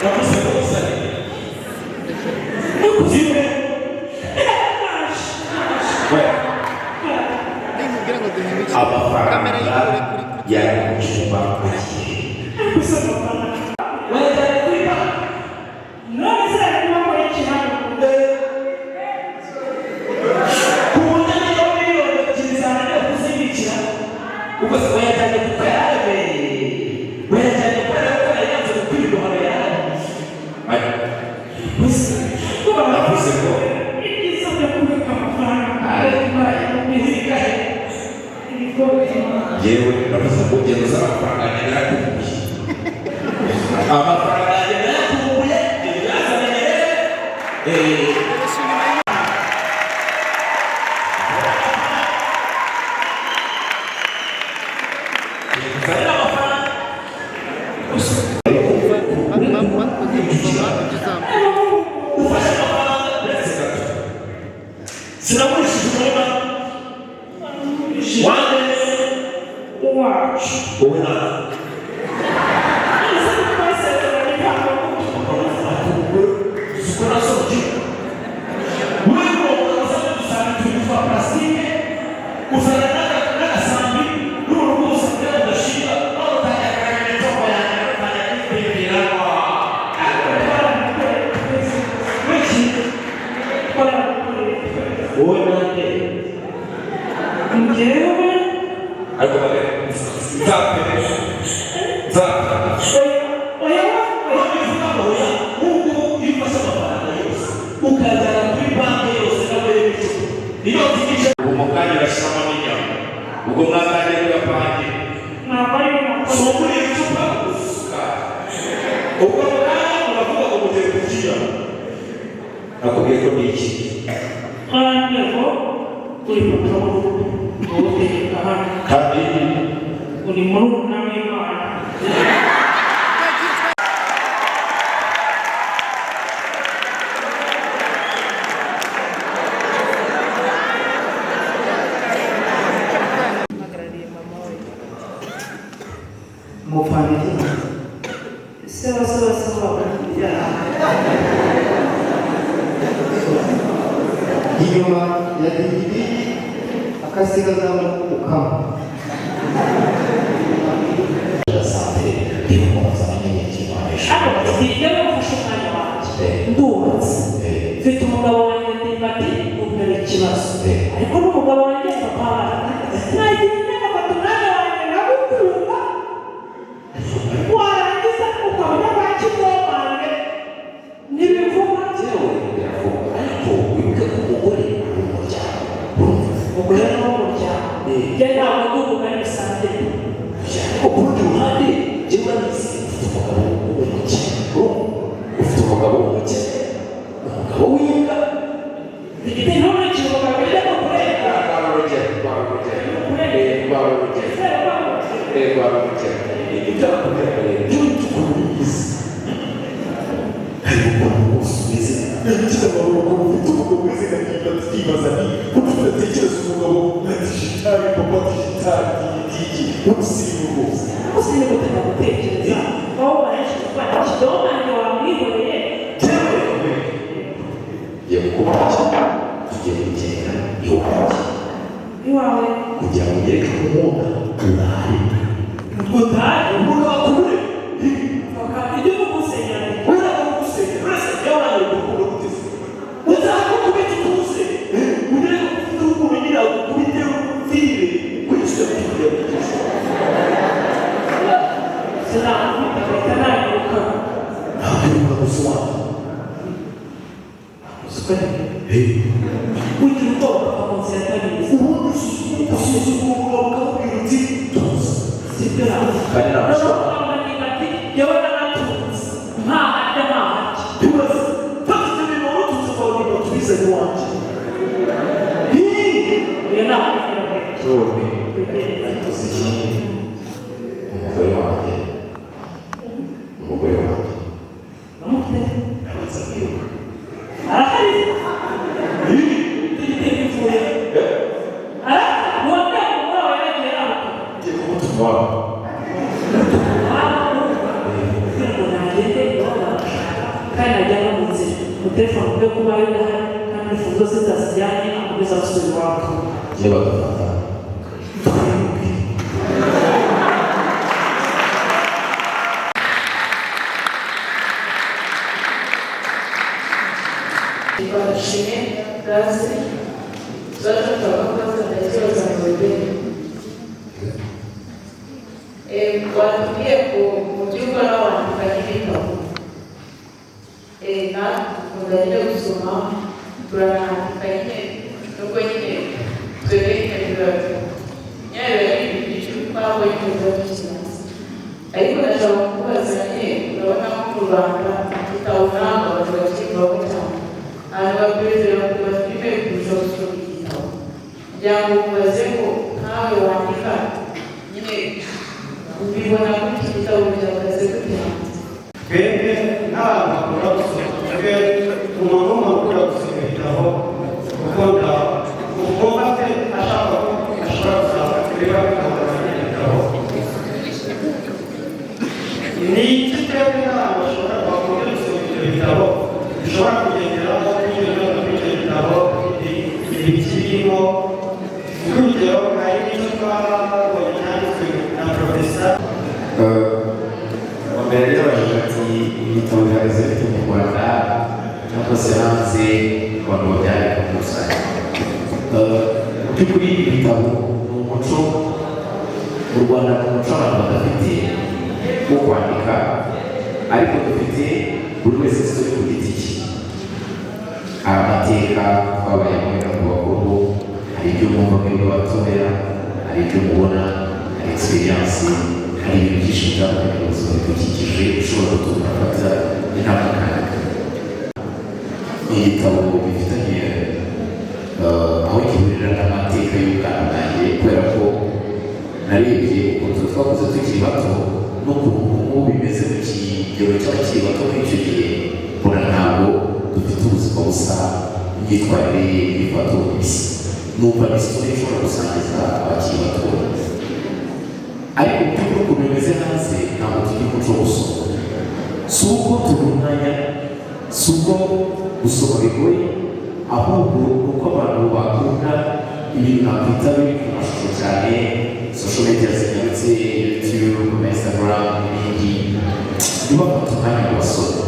Navuze ngo usane zimwe. Nimubwira ngo duhindukire Amafaranga kamera yikure kuri yari mu cyumba agiye. Wajyanye kuri banki. None se harimo ko ikibazo? Ku buryo niyo 2 miliyoni zananiwe kuzibikira, ubwo se wayajyanye kuko yararemereye, wayajyanye kubera ko yari yanze gukwirwa ahantu yararangije? Navuze ngo Ibyiza byo kubika amafaranga Izikahe? Yewe, navuze ngo genda uzane amafaranga yanjye narakumbuye, amafaranga yanjye narakumbuye, genda uyazane rero. Uzane amafaranga. Bakoze kuvoma ibyo uzamuka. Ufashe amafaranga uretse gato, sinagurishije umurima wanjye Uwacu. Wowe nawe. None se twasezeranye ntabwo? Zikora soji wewe uzana udusambi tubiri twa plastique, uzana n'agasambi n'uruhu usanga udashinga, aho utangira kugaragara imitungo yanjye, utangira kwibwira. Wowe nanjye. Njyewe. Ariko bane nzapere, nzapere. Oya, oya. Bivuga ngo oya, nk'uko iyo ufashe amafaranga yose ukajyana kuri banki yose nawe y'imicuko iyo nzigice, Ubu mu kanya urashyiramo n'inyama, ubwo mwatangiye kuyapangira. Ntabwo ariyo nakoze. Si ugura ibicupa usuka, ubwo mu kanya uravuga ngo mugiye kurya. Nakubwiye ko ni iki? Warambwiye ngo uri papa w'urugo, wowe utegeka hano. Kandi Uri murumuna w'Imana. Mpagarariye mama we. Mupfana iki? Se wa se wa se wa. Inyuma ya digidigi akasigazamo ukama. Ariko njyewe mfashe umwanya wanjye, ndubatse, mfite umugabo wanjye ndimbati, umbera ikibazo, ariko n'umugabo wanjye papa wanjye nagira ngafata umwanya wanjye nkagukunda, warangiza ukabona kwa kigomane ntibivuga. Yewe, biravuga, ariko wibuke ko umugore ari umuryango. Umugore ni uw'umuryango, njye ntabwo ndi umugore bisanzwe. Ariko ku rundi ruhande, njyewe urabizi, ufite umugabo w'umukene. Urumva? Ufite umugabo w'umukene, umugabo w'imbwa. Igiti nturikire umugabo ujya kukureba. Usirimu rwose. Usirimu gutanga gutekereza wowe warashije kwandika kidomange wamwihoreye. Ngiye gukora iki? Tugiye kugenda iwanjye. Iwawe? Kugira ngo unyereke ko unkunda, urare. Utari. Umuntu akubure. Ibyo ni ugusengera. Urare ugusengera. Urese yawe urukundo guteze. Uzakukubita utuze. Unyereke ko ufite urukundo nyine agukubite upfire. Kuri icyo kugira ngo ugeze. Sinakubita ahita nayiruka. Ntabwo gusobanura. Ugira ubwoba kuva mu nzira atabizi. Ubundi usuzugura ukamubwira uti tuza. Sibyo nawe. Kandi ntabwo Ati yewe naratunze ntaharya ntaharya. Tubaze. Fata ibyo bintu wari utunze ukabona ibintu tubizanye iwanjye. Uyu ni None tuzi ikindi, umugore wanjye, umugore wanjye abanza kwiruka. Arahari. Tugite bivuye. Arahari. Uwabyaye umugore wawe yaragiye aruka. Ngiye kumutuma iwabo. Kugira ngo nagende iwabo baramushaka kandi najya no mu nzira. Umutelefone ube kuba udahari kandi imfunguzo ze zazijyanye akomeza gusubira iwabo. Njye bagafata. Barashimye gaze ikibazo twabakoze ndakibaza mu rurimi. Watubwiye ku mu byo ukora wandika n'ibitabo. Natwe dukunda nyine gusoma, turanandika nyine, nubwo nyine twebwe nyine biba nyine biba ari ibintu byinshi twabonye biba bikimaze. Ariko ndashaka kukubaza nyine, urabona nko mu Rwanda tutabona abantu bakivaho cyane. Abantu baperezida bakunda filime kurusha gusoma igitabo. Kugira ngo mubaze ngo nkawe wandika nyine ubibona gute, igitabo bihagaze gute hanze? Twebwe nk'abantu bakunda gusoma, twebwe umuntu w'umuntu ukunda gusoma ibitabo, ukunda ukumva se ashaka ko ashobora gusanga kureba akabona ibitabo. Ni iki twebwe nk'abantu bashobora bakunda gusoma ibyo bitabo dushobora kugenderaho kugira ngo ibyo bitabo ibikirimo? Urugero hari n'icyo twabonye cyanditswe na porofesa. Mbere yabajije ati ibitabo bihagaze bite mu Rwanda cyangwa se hanze, abantu babyandika muri rusange? Mu by'ukuri ibitabo ni umuco mu Rwanda, ni umuco abantu badafite wo kwandika, ariko dufite buri wese story ku giti cye. Hari amateka twabayemo ku bakuru, hari ibyo mwumva mwebwe batoya, hari ibyo mubona, hari experience, hari ibintu byinshi bitandukanye mu buzima bidukikije bishobora gutuma afata intambwe akandika. Ni igitabo bifitanye aho gihurira n'amateka y'ubwana bwanjye, kubera ko narebye ukuntu twakuze tukiri bato n'ukuntu ubu bimeze mu kigero cy'abakiri bato muri icyo gihe, mbona ntabwo dufite ubuzima busa, imyitwarire, imyifato bisa. Numva ni story ishobora gusangiza abakiri bato. Ariko mu by'ukuri ukuntu bimeze hanze, ntabwo tugira umuco wo gusoma. Si uko tubura umwanya, si uko gusoma bigoye, ahubwo ni uko abantu bakunda ibintu nakwita biri ku mashusho cyane, social media zinyarutse, YouTube, Instagram n'ibindi, ntibafate umwanya ngo basome.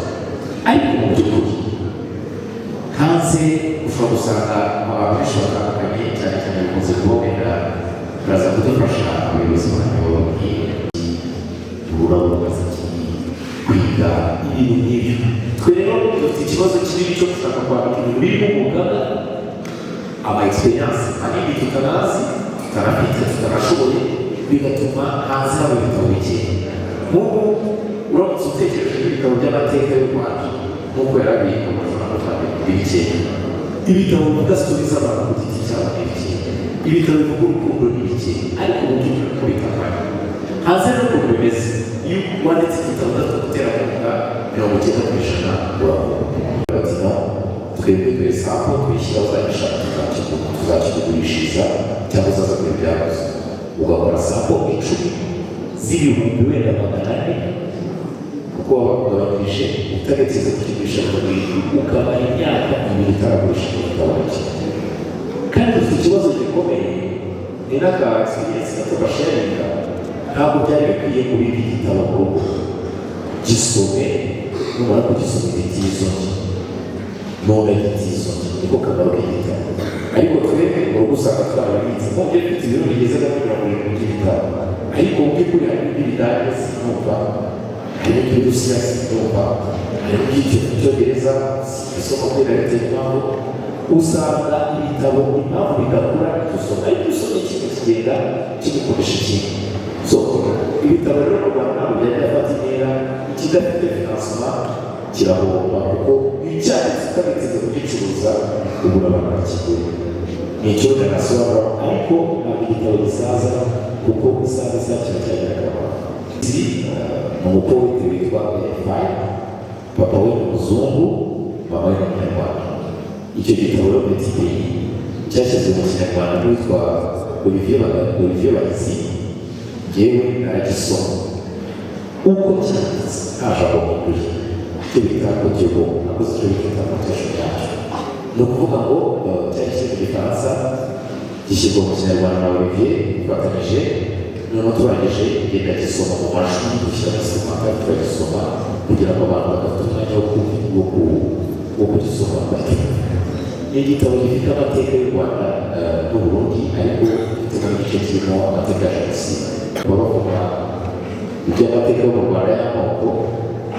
Ariko mu by'ukuri hanze ushobora gusanga abantu benshi batandukanye, cyane cyane bikunze kuba wenda baraza kudufasha abayobozi banyu bababwiye ururabo rumaze kwiga ibintu nk'ibyo. Twe rero dufite ikibazo kinini cyo gushaka kwandika ibintu birimo umugaga, ama experience manini tutanazi, tutanafite, tutanashoboye, bigatuma hanze haba ibitabo bikeya. Nk'ubu uramutse utekereje ibitabo by'amateka y'u Rwanda nk'uko yarabikomeje no kwandika, ni bikeya. Ibitabo bivuga story z'abantu ku giti cyabo ni bikeya. Ibitabo bivuga urukundo ni bikeya. Ariko mu by'ukuri ko bitandukanye hanze n'ukuntu bimeze, iyo wanditse igitabo udafite umuterankunga, 90% uravuga bati no twebwe dore sample tuyishyira, uzagishaka tuzakigurishiriza cyangwa uzaza kureba ibyakoze. Ugakora sample 10 z'ibihumbi wenda 400, kuko waba wakugabanyirije utagerageza kukigurisha 7,000, ukamara imyaka 2 utaragurisha igitabo kimwe. Kandi dufite ikibazo gikomeye, ni n'aka experience gato gasharinga. Ntabwo byari bikwiye kubika igitabo mu rugo. Gisome, numara kugisoma ibitizo none igitizo, niko kamaro k'igitabo. Ariko twebwe mu rugo usanga twarabibitse, nko byo bifite ibiro bigeze muri 70 by'ibitabo, ariko mu by'ukuri harimo iby'Ibidage sinumva, harimo iby'Uburusiya sinumva, harimo iby'Icyongereza isoko kubera bitewe n'impamvu. Usanga ibitabo impamvu bidakura, dusoma ariko usomye ikintu kigenda kigukoresha ikindi. So ibitabo rero mu Rwanda ntabwo byajya afata intera. Ikidafite financement kirahomba, kuko icyanditse utabiteze kugicuruza, ubura abantu bakigura. Ni icyo nasobanura, ariko ntabwo igitabo gisaza, kuko isaha isaha kiba cyagira akamaro. Ni umupoete witwa Faye, papa we ni umuzungu, mama we ni umunyarwanda. Icyo gitabo rero, Petit Pays, cyashyizwe mu Kinyarwanda n'uwitwa Olivier Bahizi. Njyewe naragisoma uko cyanditse, nta jambo mpinduye, icyo bita audio, nakoze icyo bita interpretation yacyo. Ni ukuvuga ngo cyari kiri mu Gifaransa, gishyirwa mu Kinyarwanda na Olivier dufatanyije. Noneho turangije ngenda gisoma mu majwi, dushyira muri simaka turagisoma, kugira ngo abantu badafite umwanya wo kugisoma bacyumve. Ni igitabo gifite amateka y'u Rwanda n'u Burundi, ariko gifite n'igice kirimo amateka ya jenoside. Baba bavuga iby'amateka yo mu Rwanda y'amoko,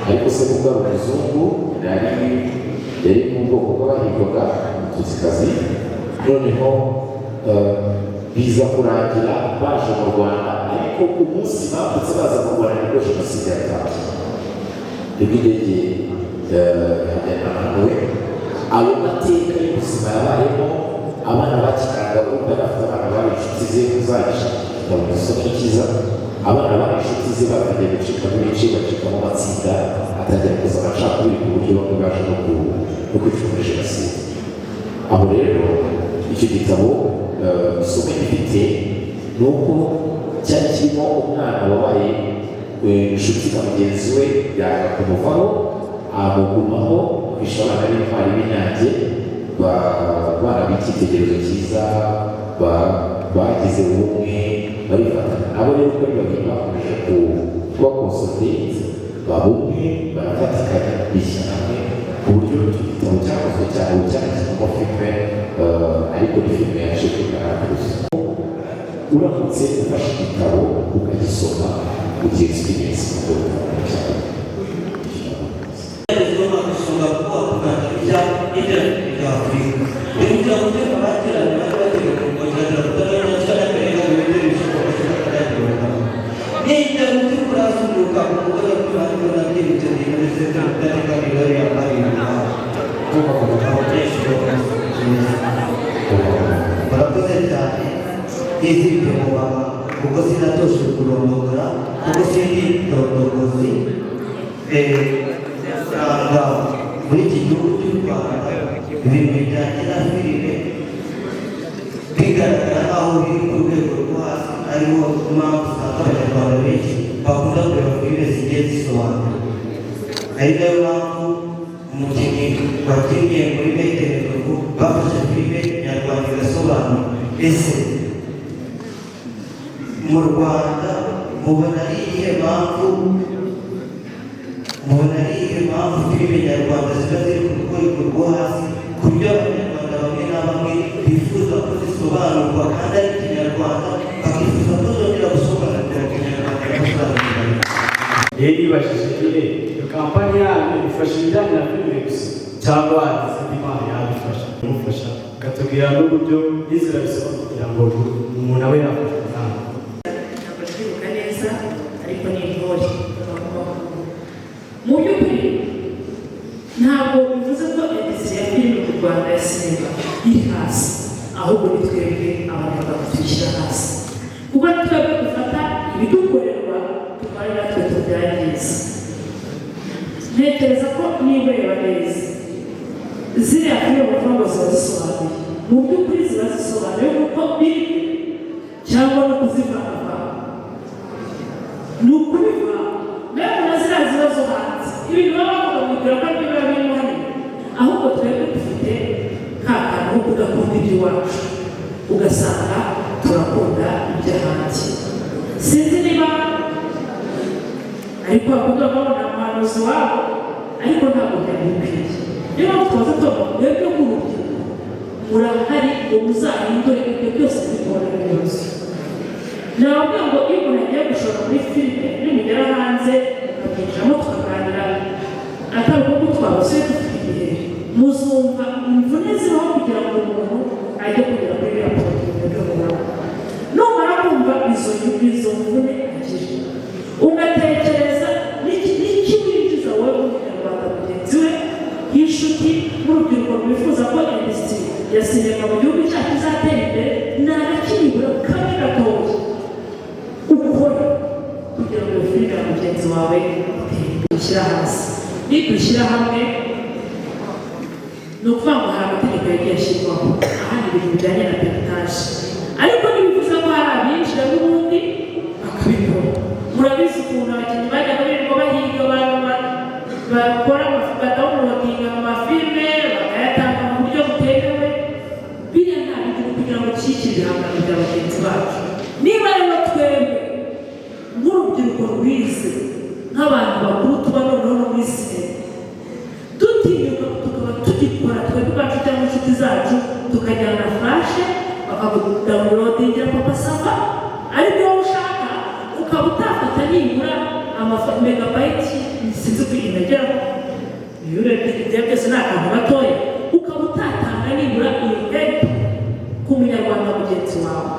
ariko se kuko ari umuzungu, yari mu bwoko bw'abahigwaga, Umututsikazi. Noneho biza kurangira baje mu Rwanda, ariko umunsi bambutse baza mu Rwanda nibwo jenoside yatangiye, nibwo indege yahanuwe. Ayo mateka y'ubuzima yabayemo, abana bakinaga, urumva bafite abana bari inshuti ze, uzagisha igitabo gisoma ni cyiza. Abana bari inshuti ze batangiye gucikamo ibice, bacikamo amatsinda, atangira kuza amacakubiri, ku buryo bamwe baje no kwicwa muri jenoside. Aho rero icyo gitabo, isomo gifite ni uko cyari kirimo umwana wabaye inshuti na mugenzi we, yanga kumuvaho, amugumaho, kwisha abana b'intwari b'Inyange, bana b'icyitegererezo cyiza, bagize ubumwe, barifatanya. Abo rero uko ari babiri bakomeje kuba consolidate, baba umwe, barafatikanya, bishyira hamwe, ku buryo icyo gitabo cyakozwe cyane, ubu cyanditsemo filime, ariko ni filime yaje kugaragaza. Uramutse ufashe igitabo ukagisoma, ugira experience mu rwego cyane. Gusonga kuba kuganisha iterambere rya Afurika kugira ngo abateranye bari bagiye kongera Murakoze cyane. Izibye mu baba, kuko sinatoshe kurondogora, kuko sindi ndondogozi. Usanga muri iki gihugu cy'u Rwanda ibintu bijyanye na filime bigaragara nk'aho biri ku rwego rwo hasi, ariho mpamvu usanga Abanyarwanda benshi bakunda kureba filime zigiye zisobanura. Ari nayo mpamvu umukinnyi wakinnye muri Metero bafashe filime nyarwanda igasobanura. Ese mu Rwanda mubona ari iyihe mpamvu filime nyarwanda ziba ziri ku rwego rwo hasi, ku buryo Abanyarwanda bamwe na bamwe bifuza ko zisobanurwa kandi ari Ikinyarwanda, bakifuza ko zongera gusobanurwa mu Kinyarwanda no? Rero nibajije nyine, iyo kampani yanyu ifasha ibijyanye na filime gusa, cyangwa hari izindi mpano yabifasha imufasha, ikatubwira n'uburyo n'inzira bisaba kugira ngo umuntu abe yafashwa nawe? Ntabwo ndabyibuka neza, ariko ni intore. Mu by'ukuri ntabwo bivuze ko industry ya filime mu Rwanda ya sinema iri hasi, ahubwo ni twebwe Abanyarwanda tuyishyira hasi, kuko ni twebwe dufata ibidukorerwa tukaba ari natwe tubyangiza. Ntekereza ko niba ureba neza ziriya filime bavuga ngo ziba zisobanuye, mu by'ukuri ziba zisobanuye nk'uko biri. Cyangwa no kuzivanga, ni ukubivanga. Mbega na ziriya ziba zo hanze, ibintu baba bavuga mu ko aribyo biba birimo hano. Ahubwo twebwe dufite ka kantu ko kudakunda iby'iwacu, ugasanga turakunda iby'ahandi. Sinzi niba ariko bakunda babona umuhanuzi wabo, ariko ntabwo byari bikwiye. Niyo mpamvu twaza tubavuga, mwebwe nk'urubyiruko murahari ngo muzahindure ibyo byose bikora byose. Nababwira ngo iyo umuntu agiye gushora muri filime, nimugera hanze tukinjiramo tukaganira, atari uko twabasuye dufite igihe, muzumva imvune zibaho kugira ngo umuntu ajye kugera kuri iriya porogaramu mubona. Numara kumva izo mvune agira, ugatekereza n'iki winjiza wowe nk'umunyarwanda mugenzi we, nk'inshuti, nk'urubyiruko rwifuza ko industry ya sinema mu gihugu cyacu izatera imbere, ni agakibura kamwe gatoya ukora kugira ngo filime ya mugenzi wawe dushyira hasi. Nidushyira hamwe, ni ukuvuga ngo hari amategeko yagiye ashyirwaho ahandi ibintu bijyanye na piratage, ariko ntibivuze ko hari abinjira n'ubundi bakabikora. Murabizi ukuntu abakinnyi bajya birirwa bahiga abantu bakora badawunilodinga mu mafilime, bakayatanga mu buryo butemewe. Biriya nta bintu kugira ngo dushyigikire ibihangano bya bagenzi bacu. Niba rero twebwe nk'urubyiruko rwize, nk'abantu bakuru tuba noneho no muri sinema, dutinyuka tukaba tugikora twebwe ubwacu cyangwa inshuti zacu, tukajyana flash bakakudawunilodingira Papa Sava, ariko wowe ushaka ukaba utafata nibura megabyte, sinzi uko inageraho, iyo urebye ibyo byose ni akantu gatoya, ukaba utatanga nibura iyo help ku munyarwanda mugenzi wawe,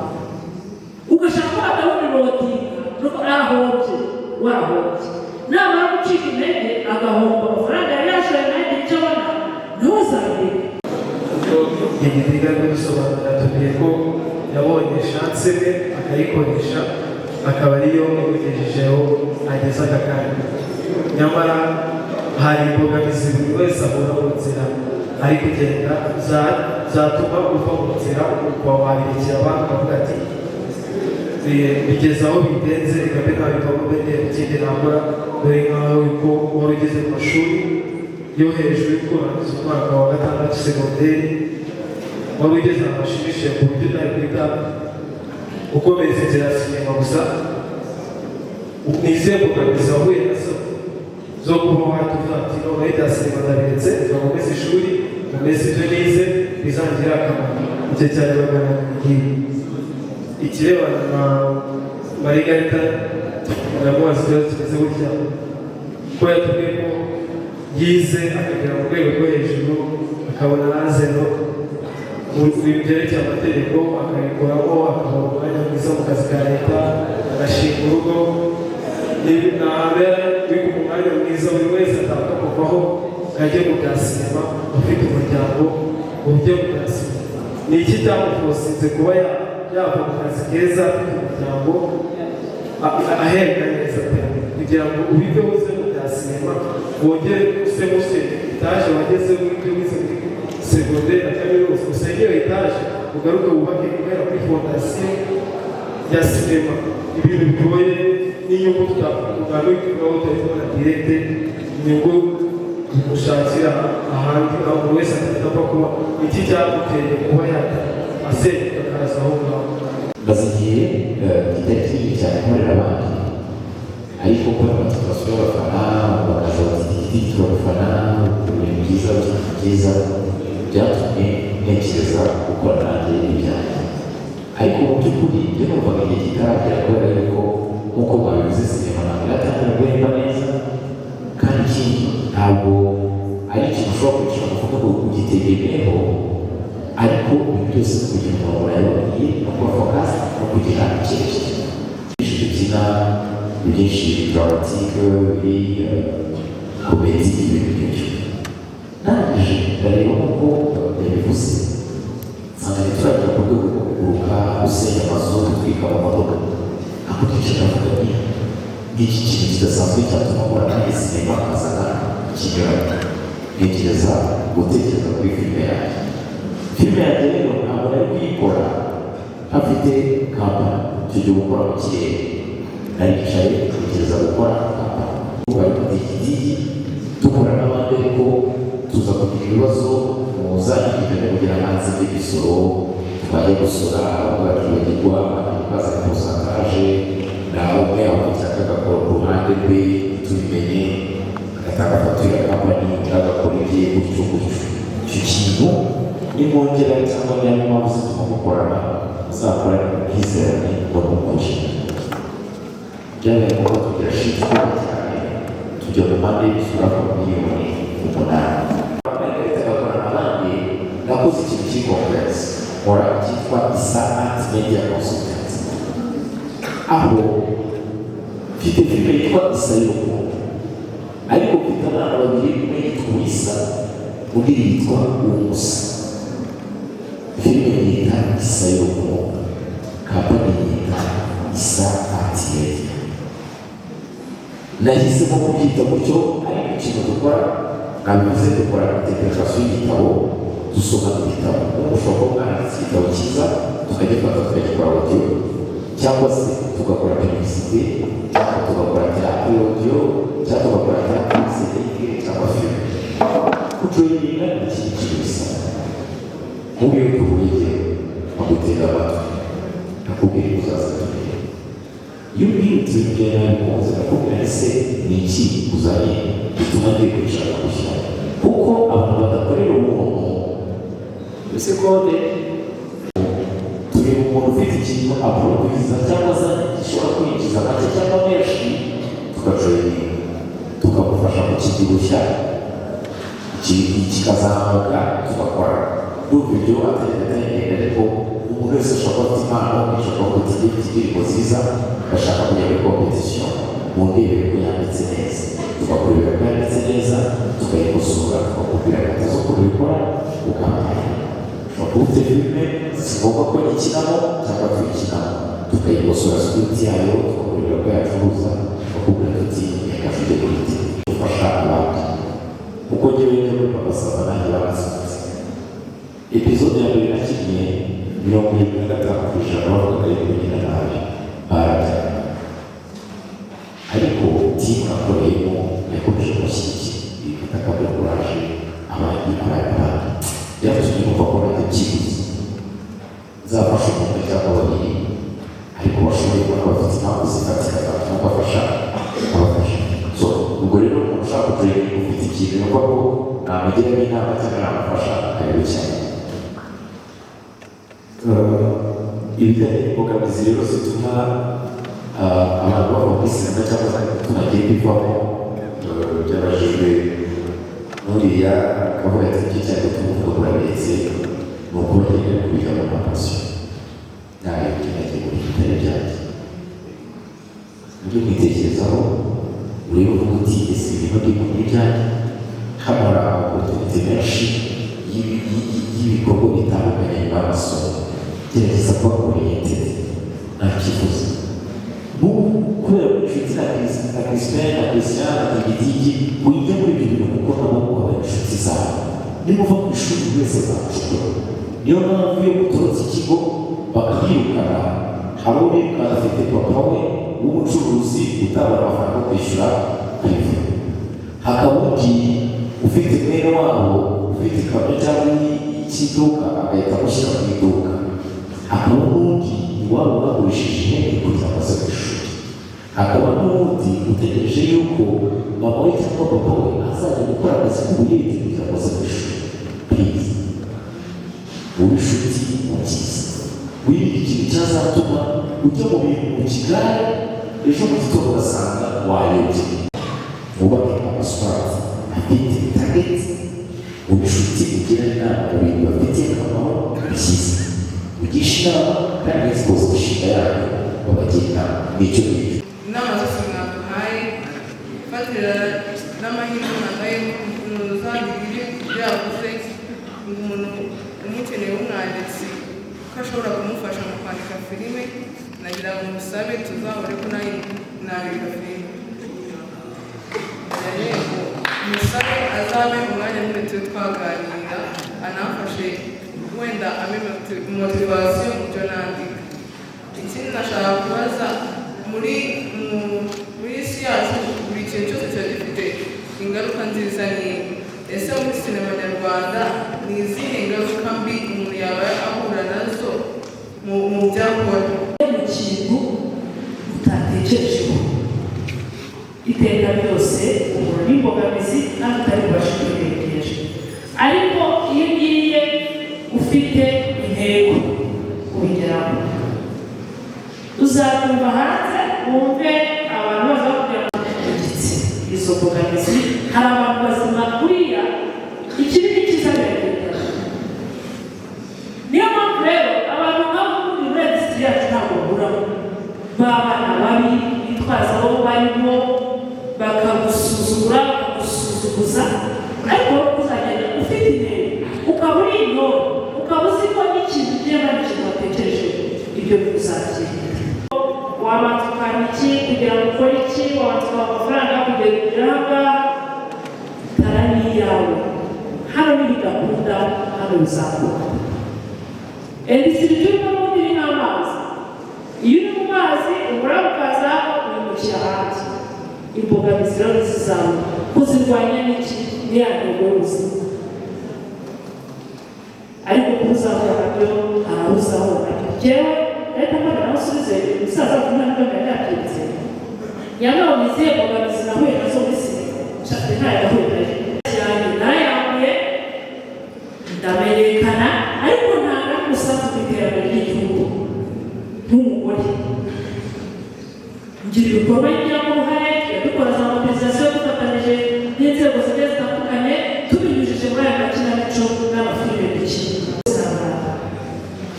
ugashaka ko badawunilodinga, nuko arahombye, warahombye. Namara gucika intege agahomba amafaranga yari yashoye, ntagire icyo abona, ntuzabireke. Igitiga kudusobanurira, tubwiye ko yabonye chance ye akayikoresha, akaba ariyo imugejejeho ageze aka kanya. Nyamara hari imbogamizi buri wese ahura mu nzira ari kugenda zatuma uva mu nzira, ukaba wabirekera abandi, ukavuga ati: "Bigeze aho bidenze, reka mbe nabivamo, mbe ndeba ikindi nakora." Dore nkaho ko wari ugeze mu mashuri yo hejuru, yuko urangiza umwaka wa gatandatu segonderi, wari ugeze ahantu hashimishije ku buryo utari guhita ukomeza inzira ya sinema gusa. Ni izihe mbogamizi wahuye nazo zo kuba watuvuga ati: "Noneho ibya sinema ndabiretse, reka nkomeze ishuri, nkomeze ibyo nize bizangirire akamaro"? Icyo cyarebana ikirebana na Marigarita, ndamubaza ikibazo kimeze gutya: ko yatubwiye ko yize akagera mu rwego rwo hejuru, akabona na zero mu bintu byerekeye amategeko, akabikoramo, akabona umwanya mwiza mu kazi ka leta, agashinga urugo, ntabera uri ku mwanya mwiza buri wese atapfa kuvaho ngo ajye mu bya sinema, ufite umuryango ujye mu bya sinema. Ni iki cyamufosinze kuba yava mu kazi keza, afite umuryango, ahembwa neza pe, kugira ngo ubive uze mu bya sinema, wongere use muse etaje wagezeho, ibyo wize muri segonderi na kaminuza, usengere etaje, ugaruke wubake guhera kuri fondasiyo ya sinema, ibintu bigoye n'inyungu tutavuga tutari kubona direct, inyungu gushakira ahandi aho buri wese atapfa kuba? Iki cyaguteye kuba yata asenyuka akaza aho ngaho? Maze igihe kitari kinini cyane nkorera abandi, ariko kubera motivation y'abafana, bakaza bati: "Igiti turabafana, ibintu byiza byiza", byatumye ntekereza gukora nanjye ibyanjye. Ariko mu by'ukuri njye numvaga igihe kitaragera, kubera yuko nk'uko mwabivuze, sinema ntabwo iratangira guhemba neza, kandi ikindi ntabwo ari ikintu ushobora kwicara ngo uvuge ngo ugitegemeyeho. Ariko ibintu byose kugira umurongo yababwiye, no kuba focus, no kugira icyerekezo. Byinshi tubyina, byinshi dramatique, biri comédie, ibintu nk'ibyo. Ndangije ndareba nk'uko yabivuze, nsanga ntituragera ku rwego rwo kuguruka, gusenya amazu, gutwika amamodoka. Ahubwo twicara ndavuga nti: "Ngiki kintu kidasanzwe cyatuma nkora nanjye sinema nkazana ikinyuranye." Ntekereza gutekereza kuri filime yanjye. Filime yanjye rero ntabwo nari kuyikora Afite kampani, icyo gihe gukora mu kirere, naricaye ntekereza gukora kampani. Bari mu digidigi, dukora n'abandi, ariko tuza kugira ibibazo muzajya kugera hanze by'imisoro. Twajya gusora, bamwe bakibagirwa, abandi bazana pourcentage, nawe umwe avuga agakora ku ruhande rwe, tubimenye, agatanga fagitire ya kampani, undi agakora ibye gutyo gutyo. Icyo kintu nimwongera cyangwa niba mpamvu zituma mukorana, muzakorane mu bwizerane no mu kuri. Byabaye ngombwa tugira shiti ikomeye cyane, tujya mu mpande y'ibisura ku miliyoni 8. Agakorana abandi, nakoze ikintu kiri complex, nkora cyitwa Isa Art Media Consultant, aho mfite filime yitwa Isa y'Urukundo, ariko mfite abana babiri, umwe yitwa Uwisa, undi yitwa Umusa. Filime yita Isa y'Urukundo, kampani yita Isa Art Media. Nahisemo kubyita gutyo, ariko ikintu dukora nabivuze, dukora interpretation y'igitabo, dusoma ibitabo. Nk'ubu ushobora kuba mwanditse igitabo cyiza, tukagifata tukagikora audio, cyangwa se tugakora publicité, cyangwa tugakora théâtre audio, cyangwa tugakora théâtre scénique cyangwa film. Kujoyininga ni ikintu gusa. Nk'ubu iyo duhuye, igihe bagutega amatwi, nakubwira ko uzaza turebe. Iyo ubwiye uti ibyo nabikunze, nakubwira ese ni iki uzanye gituma ngiye kwicara gushyira, kuko abantu badakorera ubuntu. Ese kode tureba umuntu ufite ikintu aproduza cyangwa se gishobora kwinjiza make cyangwa menshi, tugajoyininga, tukamufasha kukibyibushya, kikazamuka, tugakora. Ndumva ibyo atari atagenda, ariko umuntu wese ashobora kuba afite impano, ashobora kuba afite indirimbo nziza, agashaka kujya muri competition, mu ndebere ko yanditse neza, tukakurebera ko yanditse neza, tukayikosora, tukakubwira gahunda zo kubikora, ukamenya. Ushobora kuba ufite filime, si ngombwa ko nyikinamo cyangwa tuyikinamo, tukayikosora script yayo, tukakurebera ko yacuruza, tukakubwira tuti reka tujye kuri TV gufasha abandi. Kuko njyewe njya muri Papa Sava, nanjye barasohotse. Episode ya mbere nakinnye, 75% bavugaga yuko nkina nabi, barabya, ariko team nakoreyemo yakomeje kumushyigikira, ifata akabura kuraje, abandi abandi abandi, byatumye numva ko nanjye byibuze nzafasha umuntu cyangwa babiri, ariko bashoboye kubona bafite impamvu zifatika zatuma mbafasha, nkabafasha. So ubwo rero umuntu ushaka kujoyininga, ufite ikintu yumva ko namugiramo inama cyangwa namufasha, karibu cyane. Ibijyanye n'imbogamizi rero zituma abantu bava muri sinema cyangwa se tunagiye bivamo, byabajijwe n'uriya akavuga ati iki cyane gutuma uvuga urabetse, ni uko bagenda kubijyamo nka passion nayo nagiye mu bintu bitari ibyanjye. Ujye kwitekerezaho, urebe, uvuga uti ese ibintu ndimo ni ibyanjye? Hano hari ama opportunités menshi y'ibikorwa bitandukanye nyuma y'amasomo. Gerageza kuba oriented, nta kivuze n'ubu kubera ko inshuti na Crispin na Christian na Digidigi, wijya muri ibyo bintu, kuko nabo baba inshuti zawe. Niba uva ku ishuri, buri wese azagushobora. Niyo mpamvu iyo mutorotse ikigo bakabirukana, hari uwo birukana afite papa we w'umucuruzi utabona amafaranga yo kwishyura privé, hakaba undi ufite mwene wabo ufite ikamyo cyangwa icy'iduka, agahita amushyira mu iduka, hakaba n'undi iwabo bagurishije ihene kugira ngo aze ku ishuri, hakaba n'undi utegereje yuko mama we cyangwa papa we azajya gukora akazi k'ubuyede kugira ngo aze ku ishuri. Please, wowe inshuti mu byiza, wirinde ikintu cyazatuma ujya mu bintu mu kigare, ejo mu gitondo ugasanga wayobye. Wubake amaswati afite target mu inshuti, ugira inama mu bintu bafitiye akamaro byiza, ugisha inama kandi expose imishinga yayo, babagira inama. Nicyo ngicyo. Inama zose mwaduhaye, fatira n'amahirwe mwaduhaye, umuntu uzagire ibyo yavuze ngo umuntu umukeneye w'umwanditsi ko ashobora kumufasha mu kwandika filime, nagira ngo musabe tuzahore ko nawe nandika filime. Yego, musabe azabe umwanya nyine tube twaganira, anamfashe wenda ampe motivation mu byo nandika. Ikindi nashaka kubaza, muri isi yacu buri kintu cyose kiba gifite ingaruka nziza n'imbi. Ese muri sinema nyarwanda ni izihe ngaruka mbi umuntu yaba ahura nazo mu byo akora? Mu kintu utatekerejeho, iteka ryose uhura n'imbogamizi kandi utari bubashe kwirengera. Ariko iyo ugiye ufite intego, ubigeraho. Uzatumva hanze, wumve abantu baza bakubwira ngo igitsina, izo mbogamizi. Hari abantu bazima, buriya ikibi n'ikiza biragendana. Niyo mpamvu rero abantu nk'abo muri industry yacu ntabwo baburamo b'abana babi bitwaza abo barimo, bakagusuzugura, bakagusuzuguza. Ariko wowe uzagenda ufite intego, ukaba uri intore, ukaba uzi ko n'ikintu ugenda n'ikintu watekereje, ibyo bizagenda. Wabanza ukana iki kugira ngo ukore iki? Wabanza ukaha amafaranga kugira ngo ugere aha ngaha. Tara ni iyawe. Hano nibidakunda, hano bizakunda. Industry turimo n'ubundi ni nk'amazi. Iyo uri mu mazi, umuraba ukaza, wimukira ahandi. Imbogamizi rero zizaba kuzirwanya n'iki? Ni ya ntego y'ubuzima. Ariko kuba uzahura nabyo, hari aho uzahura nabyo. Njyewe reka mbona nawe usubize umusaza wacu, umwana we yabyanditse yanone izihe mbogamizi nahuye nazo muri sinema? Nshatse ntayo nahuye nayo cyane, narayambuye, ndamenyekana, ariko ntanga n'umusanzu ku iterambere ry'igihugu. Nk'umugore ngira ibikorwa ngiramo uruhare, dukora za mobilisation dufatanyije n'inzego zigiye zitandukanye, tubinyujije muri aya makinamico n'amafilime dukina.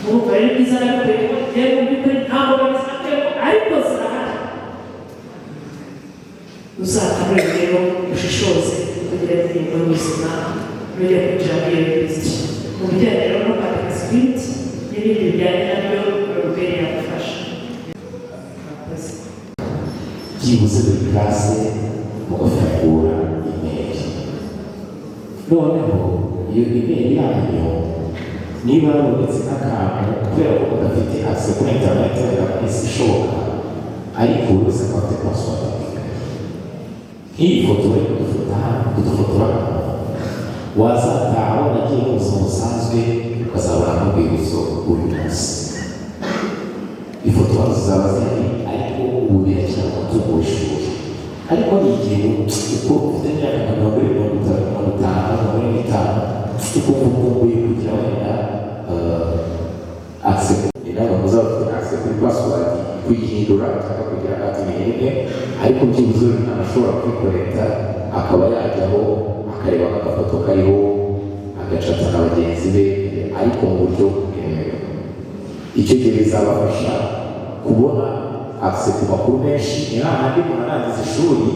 Urumva rero ibyiza nabikuyemo. Rero mu by'ukuri nta mbogamizi nakuyemo, ariko zirahari. Uzakanure rero, ushishoze kugira indirimbo y'ubuzima nujya kwinjira muri iyo industry. Mu bijyanye rero no kwandika script n'ibindi bijyanye nabyo, Robert yagufasha. Murakoze. Byibuze buri classe mugafungura email. Noneho iyo email yanyu, niba habonetse nk'akantu, kubera ko mudafite access kuri internet wenda mu minsi ishoboka, ariko buri wese akaba afite password. Nk'iyi foto bari kudufota hano, kudufotora hano, wazataha wanagiye mu buzima busanzwe, ukazabona n'urwibutso rw'uyu munsi. Ifoto hano zizaba zihari, ariko ubu biracyari umutungo w'ishuri. Ariko ni igihe uko ufite imyaka nka 40, 30, 50, 45, ukumva ukumbuye kugira wenda access. Inama, muzaba mufite access kuri password, kuyihindura cyangwa kugira admin rimwe, ariko byibuze buri mwana ashobora kwiconnecta, akaba yajyaho akareba nk'agafoto kariho, agacata na bagenzi be, ariko mu buryo bwemewe. Icyo gihe bizabafasha kubona access ku makuru menshi. Ni hahandi umuntu arangiza ishuri,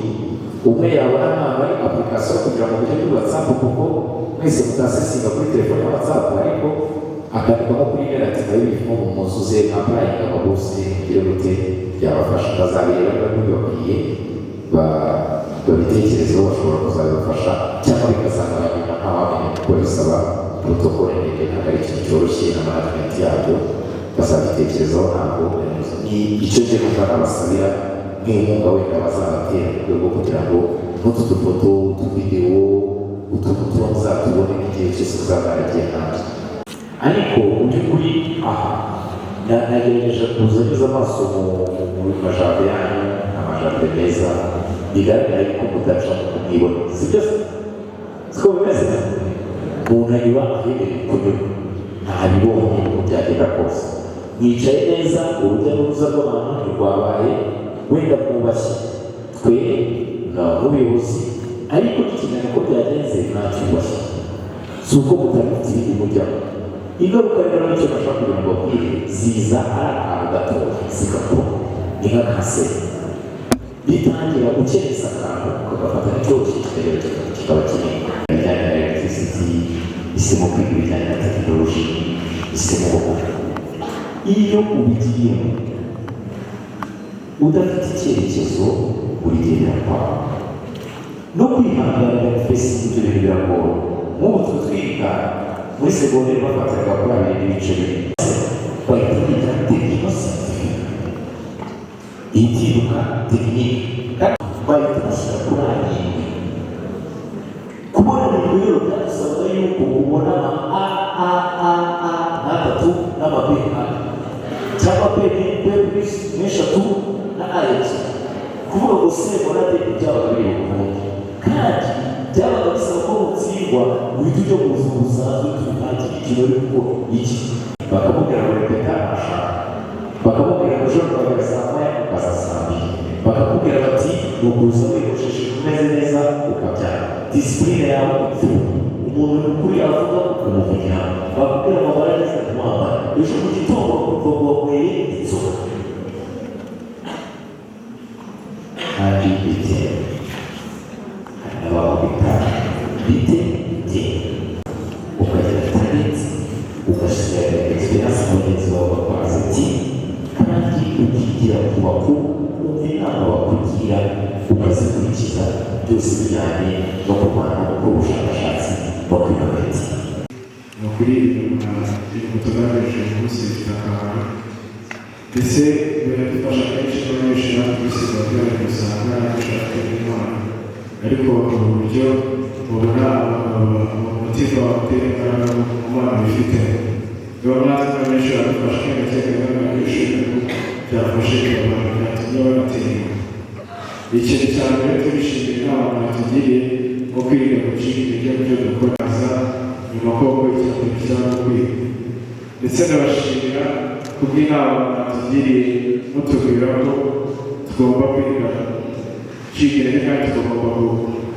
umwe yabona nk'ahantu hari application kugira ngo mujye kuri WhatsApp, kuko mwese mutaccessinga kuri telefone ya WhatsApp, ariko akandikamo kuri email ati "Murabizi, mu muzuze applying amabourse, mugire gute." Byabafasha. Bazabireba niba bibakwiye, babitekerezeho, bashobora kuzabibafasha cyangwa bikazamara nyuma, ntawamenya, kuko bisaba protocole ndende, ntabwo ari ikintu cyoroshye na management yabyo. Bazabitekerezaho. Ntabwo ni icyo ngiye numva nabasabira nk'inkunga wenda bazabatera, mu rwego rwo kugira ngo n'utu dufoto, utuvidewo, utuntu tuba muzatubone n'igihe cyose muzaba mwaragiye hanze. Ariko mu by'ukuri aha nagerageje kuza nyuze amaso mu majardin yanyu, amajardin meza, bigaragara yuko mudaca mu mwibone, sibyo se? Siko bimeze? Umuntu anyura ahegereye kunyura, ntabibonye. Uko byagenda kose, mwicaye neza, urujya n'uruza rw'abantu ntirwabaye, wenda mwubashye twe nk'ubuyobozi, ariko tukimenya uko byagenze, ntacyubashye. Si uko mutabifite ibindi mujyamo. Ingaruka rero, nicyo bashaka kugira ngo babwire, ziza ari akantu gatoya, zigakura. Ni nka kanseri, bitangira gukereza akantu, ukagafata n'icyoroshye, kikagera kikaba kinini. Ibijyanye na electricity, isimo kwiga ibijyanye na tekinoloji, isimo gukora, iyo ubigiyemo udafite icyerekezo, buri gihe birakwanga. No kwihanganira gufesa ibyo bintu biragora. Nk'ubu twe twiga muri segonderi, bafataga kuri 2.4, bahita biga techno scientifique. tekinike, kandi bahita bashyira kuri arindwi. Kubona arindwi rero byadusabwa yuko ubona ama A A A A nk'atatu n'ama B A cyangwa B B plus n'eshatu na A ebyiri. Kuvuga ngo C mbona D byabaga biri ukundi, kandi byabaga bisaba ko mutsindwa uhita ujya mu buzima busanzwe, nta kindi kintu uri gukora iki. Bakamubwira ngo reka ashaka, bakamubwira ngo ejo ukagera saa 1 ukaza saa 2, bakakubwira bati ni ukuza wiyogosheshe umeze neza ukabyara, disipurine yawe ipfuye, umuntu mukuru avuga ukamuvugira, bakubwira ngo ambara neza ntiwambara, ejo mu gitondo bakumva ngo wanyweye inzoga. Kandi bite hari n'abakubita bite bite, ukagira talent, ugashyira experience mugenzi wawe bakwaza ati, kandi ukigira ku bakuru, wumva inama bakugira ukazikurikiza, byose bijyanye no kurwana no gukora ubushakashatsi no kwinnovate. Ni ukuri ibintu tugaragaje uyu munsi bifite akamaro, ndetse biradufasha kenshi n'abanyeshuri natwe muri segonderi usanga abanyeshuri bafite impano, ariko bakabura uburyo babona abamotiva batera imbaraga mu mpano bifite. Rero natwe nk'abanyeshuri baradufasha kwiga cyane, n'abanyeshuri byafashe abantu byatumye banatera imbere. Ikintu cya mbere, turishimira inama mwatugiriye nko kwirinda gucika intege mu byo dukora nyuma koko icya mbere cyangwa kwiga, ndetse ndabashimira kubw'inama mwatugiriye mutubwira ko tugomba kwiga gucika intege kandi tugomba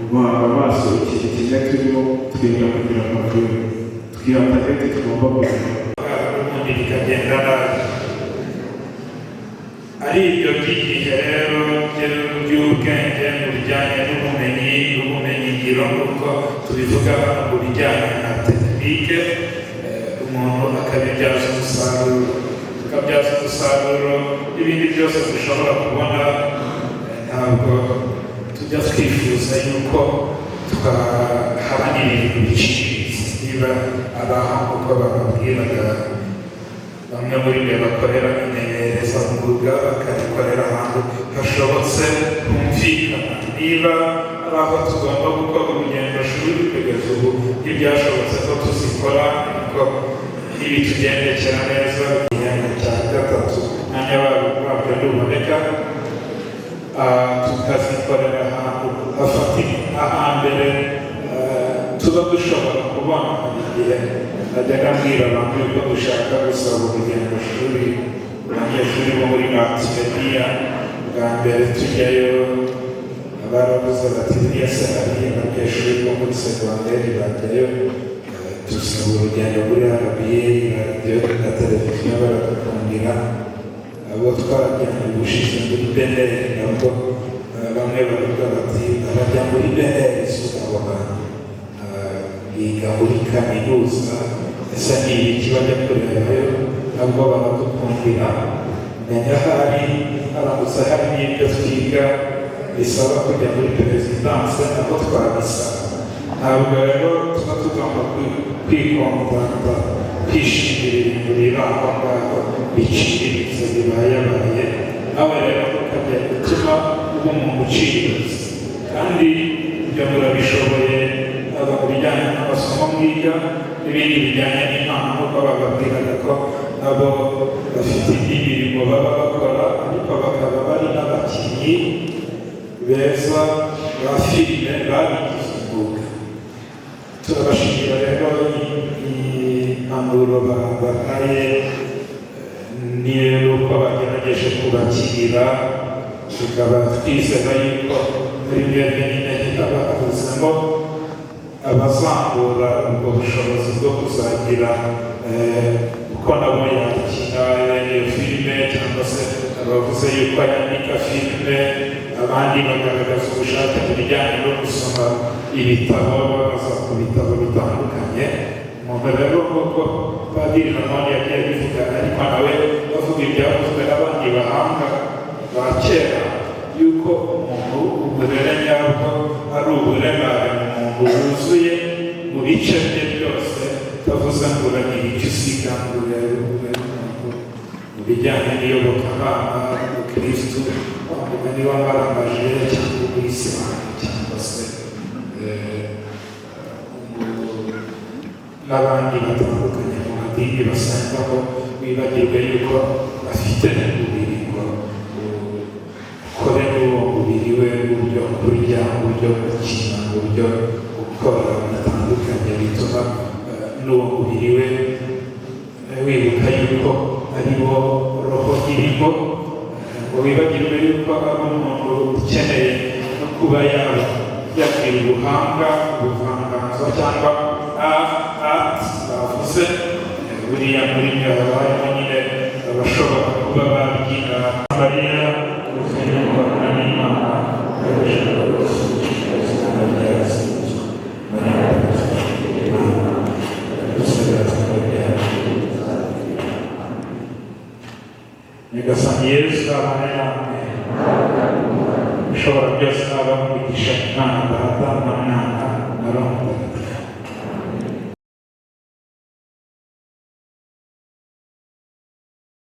guhanga amaso ikintu kimwe turimo twiga kugira akavuyo twiha target tugomba kuzima. Ubundi bikagenda nabi. Ari ibyo by'igihe rero by'ubwenge mu bijyanye n'ubumenyi n'ubumenyingiro, nk'uko tubivuga hano mu bijyanye na tekinike, umuntu akabibyaza umusaruro, tukabyaza umusaruro n'ibindi byose dushobora kubona. Ntabwo tujya twifuza yuko twaharanira ibintu biciriritse. Niba abaho nk'uko bababwiraga, bamwe muri mwe bakorera imenyerezamwuga bakarikorera ahantu hashobotse humvikana, niba ari aho tugomba gukora urugendo shuri, kugeza ubu ntibyashobotse ko tuzikora, ariko ntibitugendekera neza. Igihembwe cya gatatu umwanya wabyo ntuboneka, tukazikorera ahantu hafatika ahambere tuba dushobora kubona. Hari igihe najyaga mbwira abantu yuko dushaka gusaba urugendo shuri abanyeshuri bo muri multimedia. Bwa mbere tujyayo baravuze bati buriya se hari abanyeshuri bo muri segonderi bajyayo? Dusaba urugendo muri RBA, radiyo na televiziyo, baradukundira. Abo twajyanye ubushize muri BNR nabwo bamwe baravuga bati abajya muri BNR si abo bantu biga muri kaminuza, ese ni ibiki bajya kurebayo? Nabwo baradukundira. Menya hari haramutse hari n'ibyo twiga bisaba kujya muri perezidanse, nabwo twabisaba. Ntabwo rero tuba tugomba kwikontanta, kwishimira ibintu biri aho ngaho biciriritse bibayabaye. Nawe rero ukajya gutuma uba umuntu uciriritse, kandi ibyo murabishoboye, haba mu bijyanye n'amasomo mwiga n'ibindi bijyanye n'impano, nk'uko bababwiraga ko nabo bafite indi mirimo baba bakora, ariko bakaba bari n'abakinnyi beza ba filime babigize umwuga. Turabashimira rero impanuro babahaye, ni uko bagerageje kubakira, tukaba twizera yuko muri mwebwe nyine haba havuzemo abazamura ubwo bushobozi bwo kuzagira uko nabo yakina iyo filime, cyangwa se abavuze yuko yandika filime, abandi bagaragaza ubushake mu bijyanye no gusoma ibitabo, babaza ku bitabo bitandukanye. Umuntu rero nk'uko Padiri Ramoni yagiye abivuga, ariko nawe bavuga ibyavuzwe n'abandi bahanga ba kera, yuko umuntu uburere nyabwo ari uburemare mu muntu wuzuye mu bice bye byose, utavuze ngo uragira icyo usiga ngo urebe umuntu mu bijyanye n'iyobokamana, ubukristu, wa mugani w'abarambaje cyangwa ubuyisilamu cyangwa se n'abandi batandukanye mu madini basangamo, wibagirwe yuko afite n'umubiri ngo ukore n'uwo mubiri we uburyo kurya, uburyo gukina, uburyo gukora bitandukanye bituma n'uwo mubiri we wibuka yuko ari wo roho irimo, ngo wibagirwe yuko ari umuntu ukeneye no kuba yaba yagira ubuhanga, ubuvanganzo cyangwa art bavuze. Buriya muri mwe haba harimo nyine abashobora kuba babyina. Mariya ubuzima n'Imana. Nyagasani Yesu abane namwe, ushobora byose aba umugisha, Imana Data na Mwana na Roho Mutagatifu.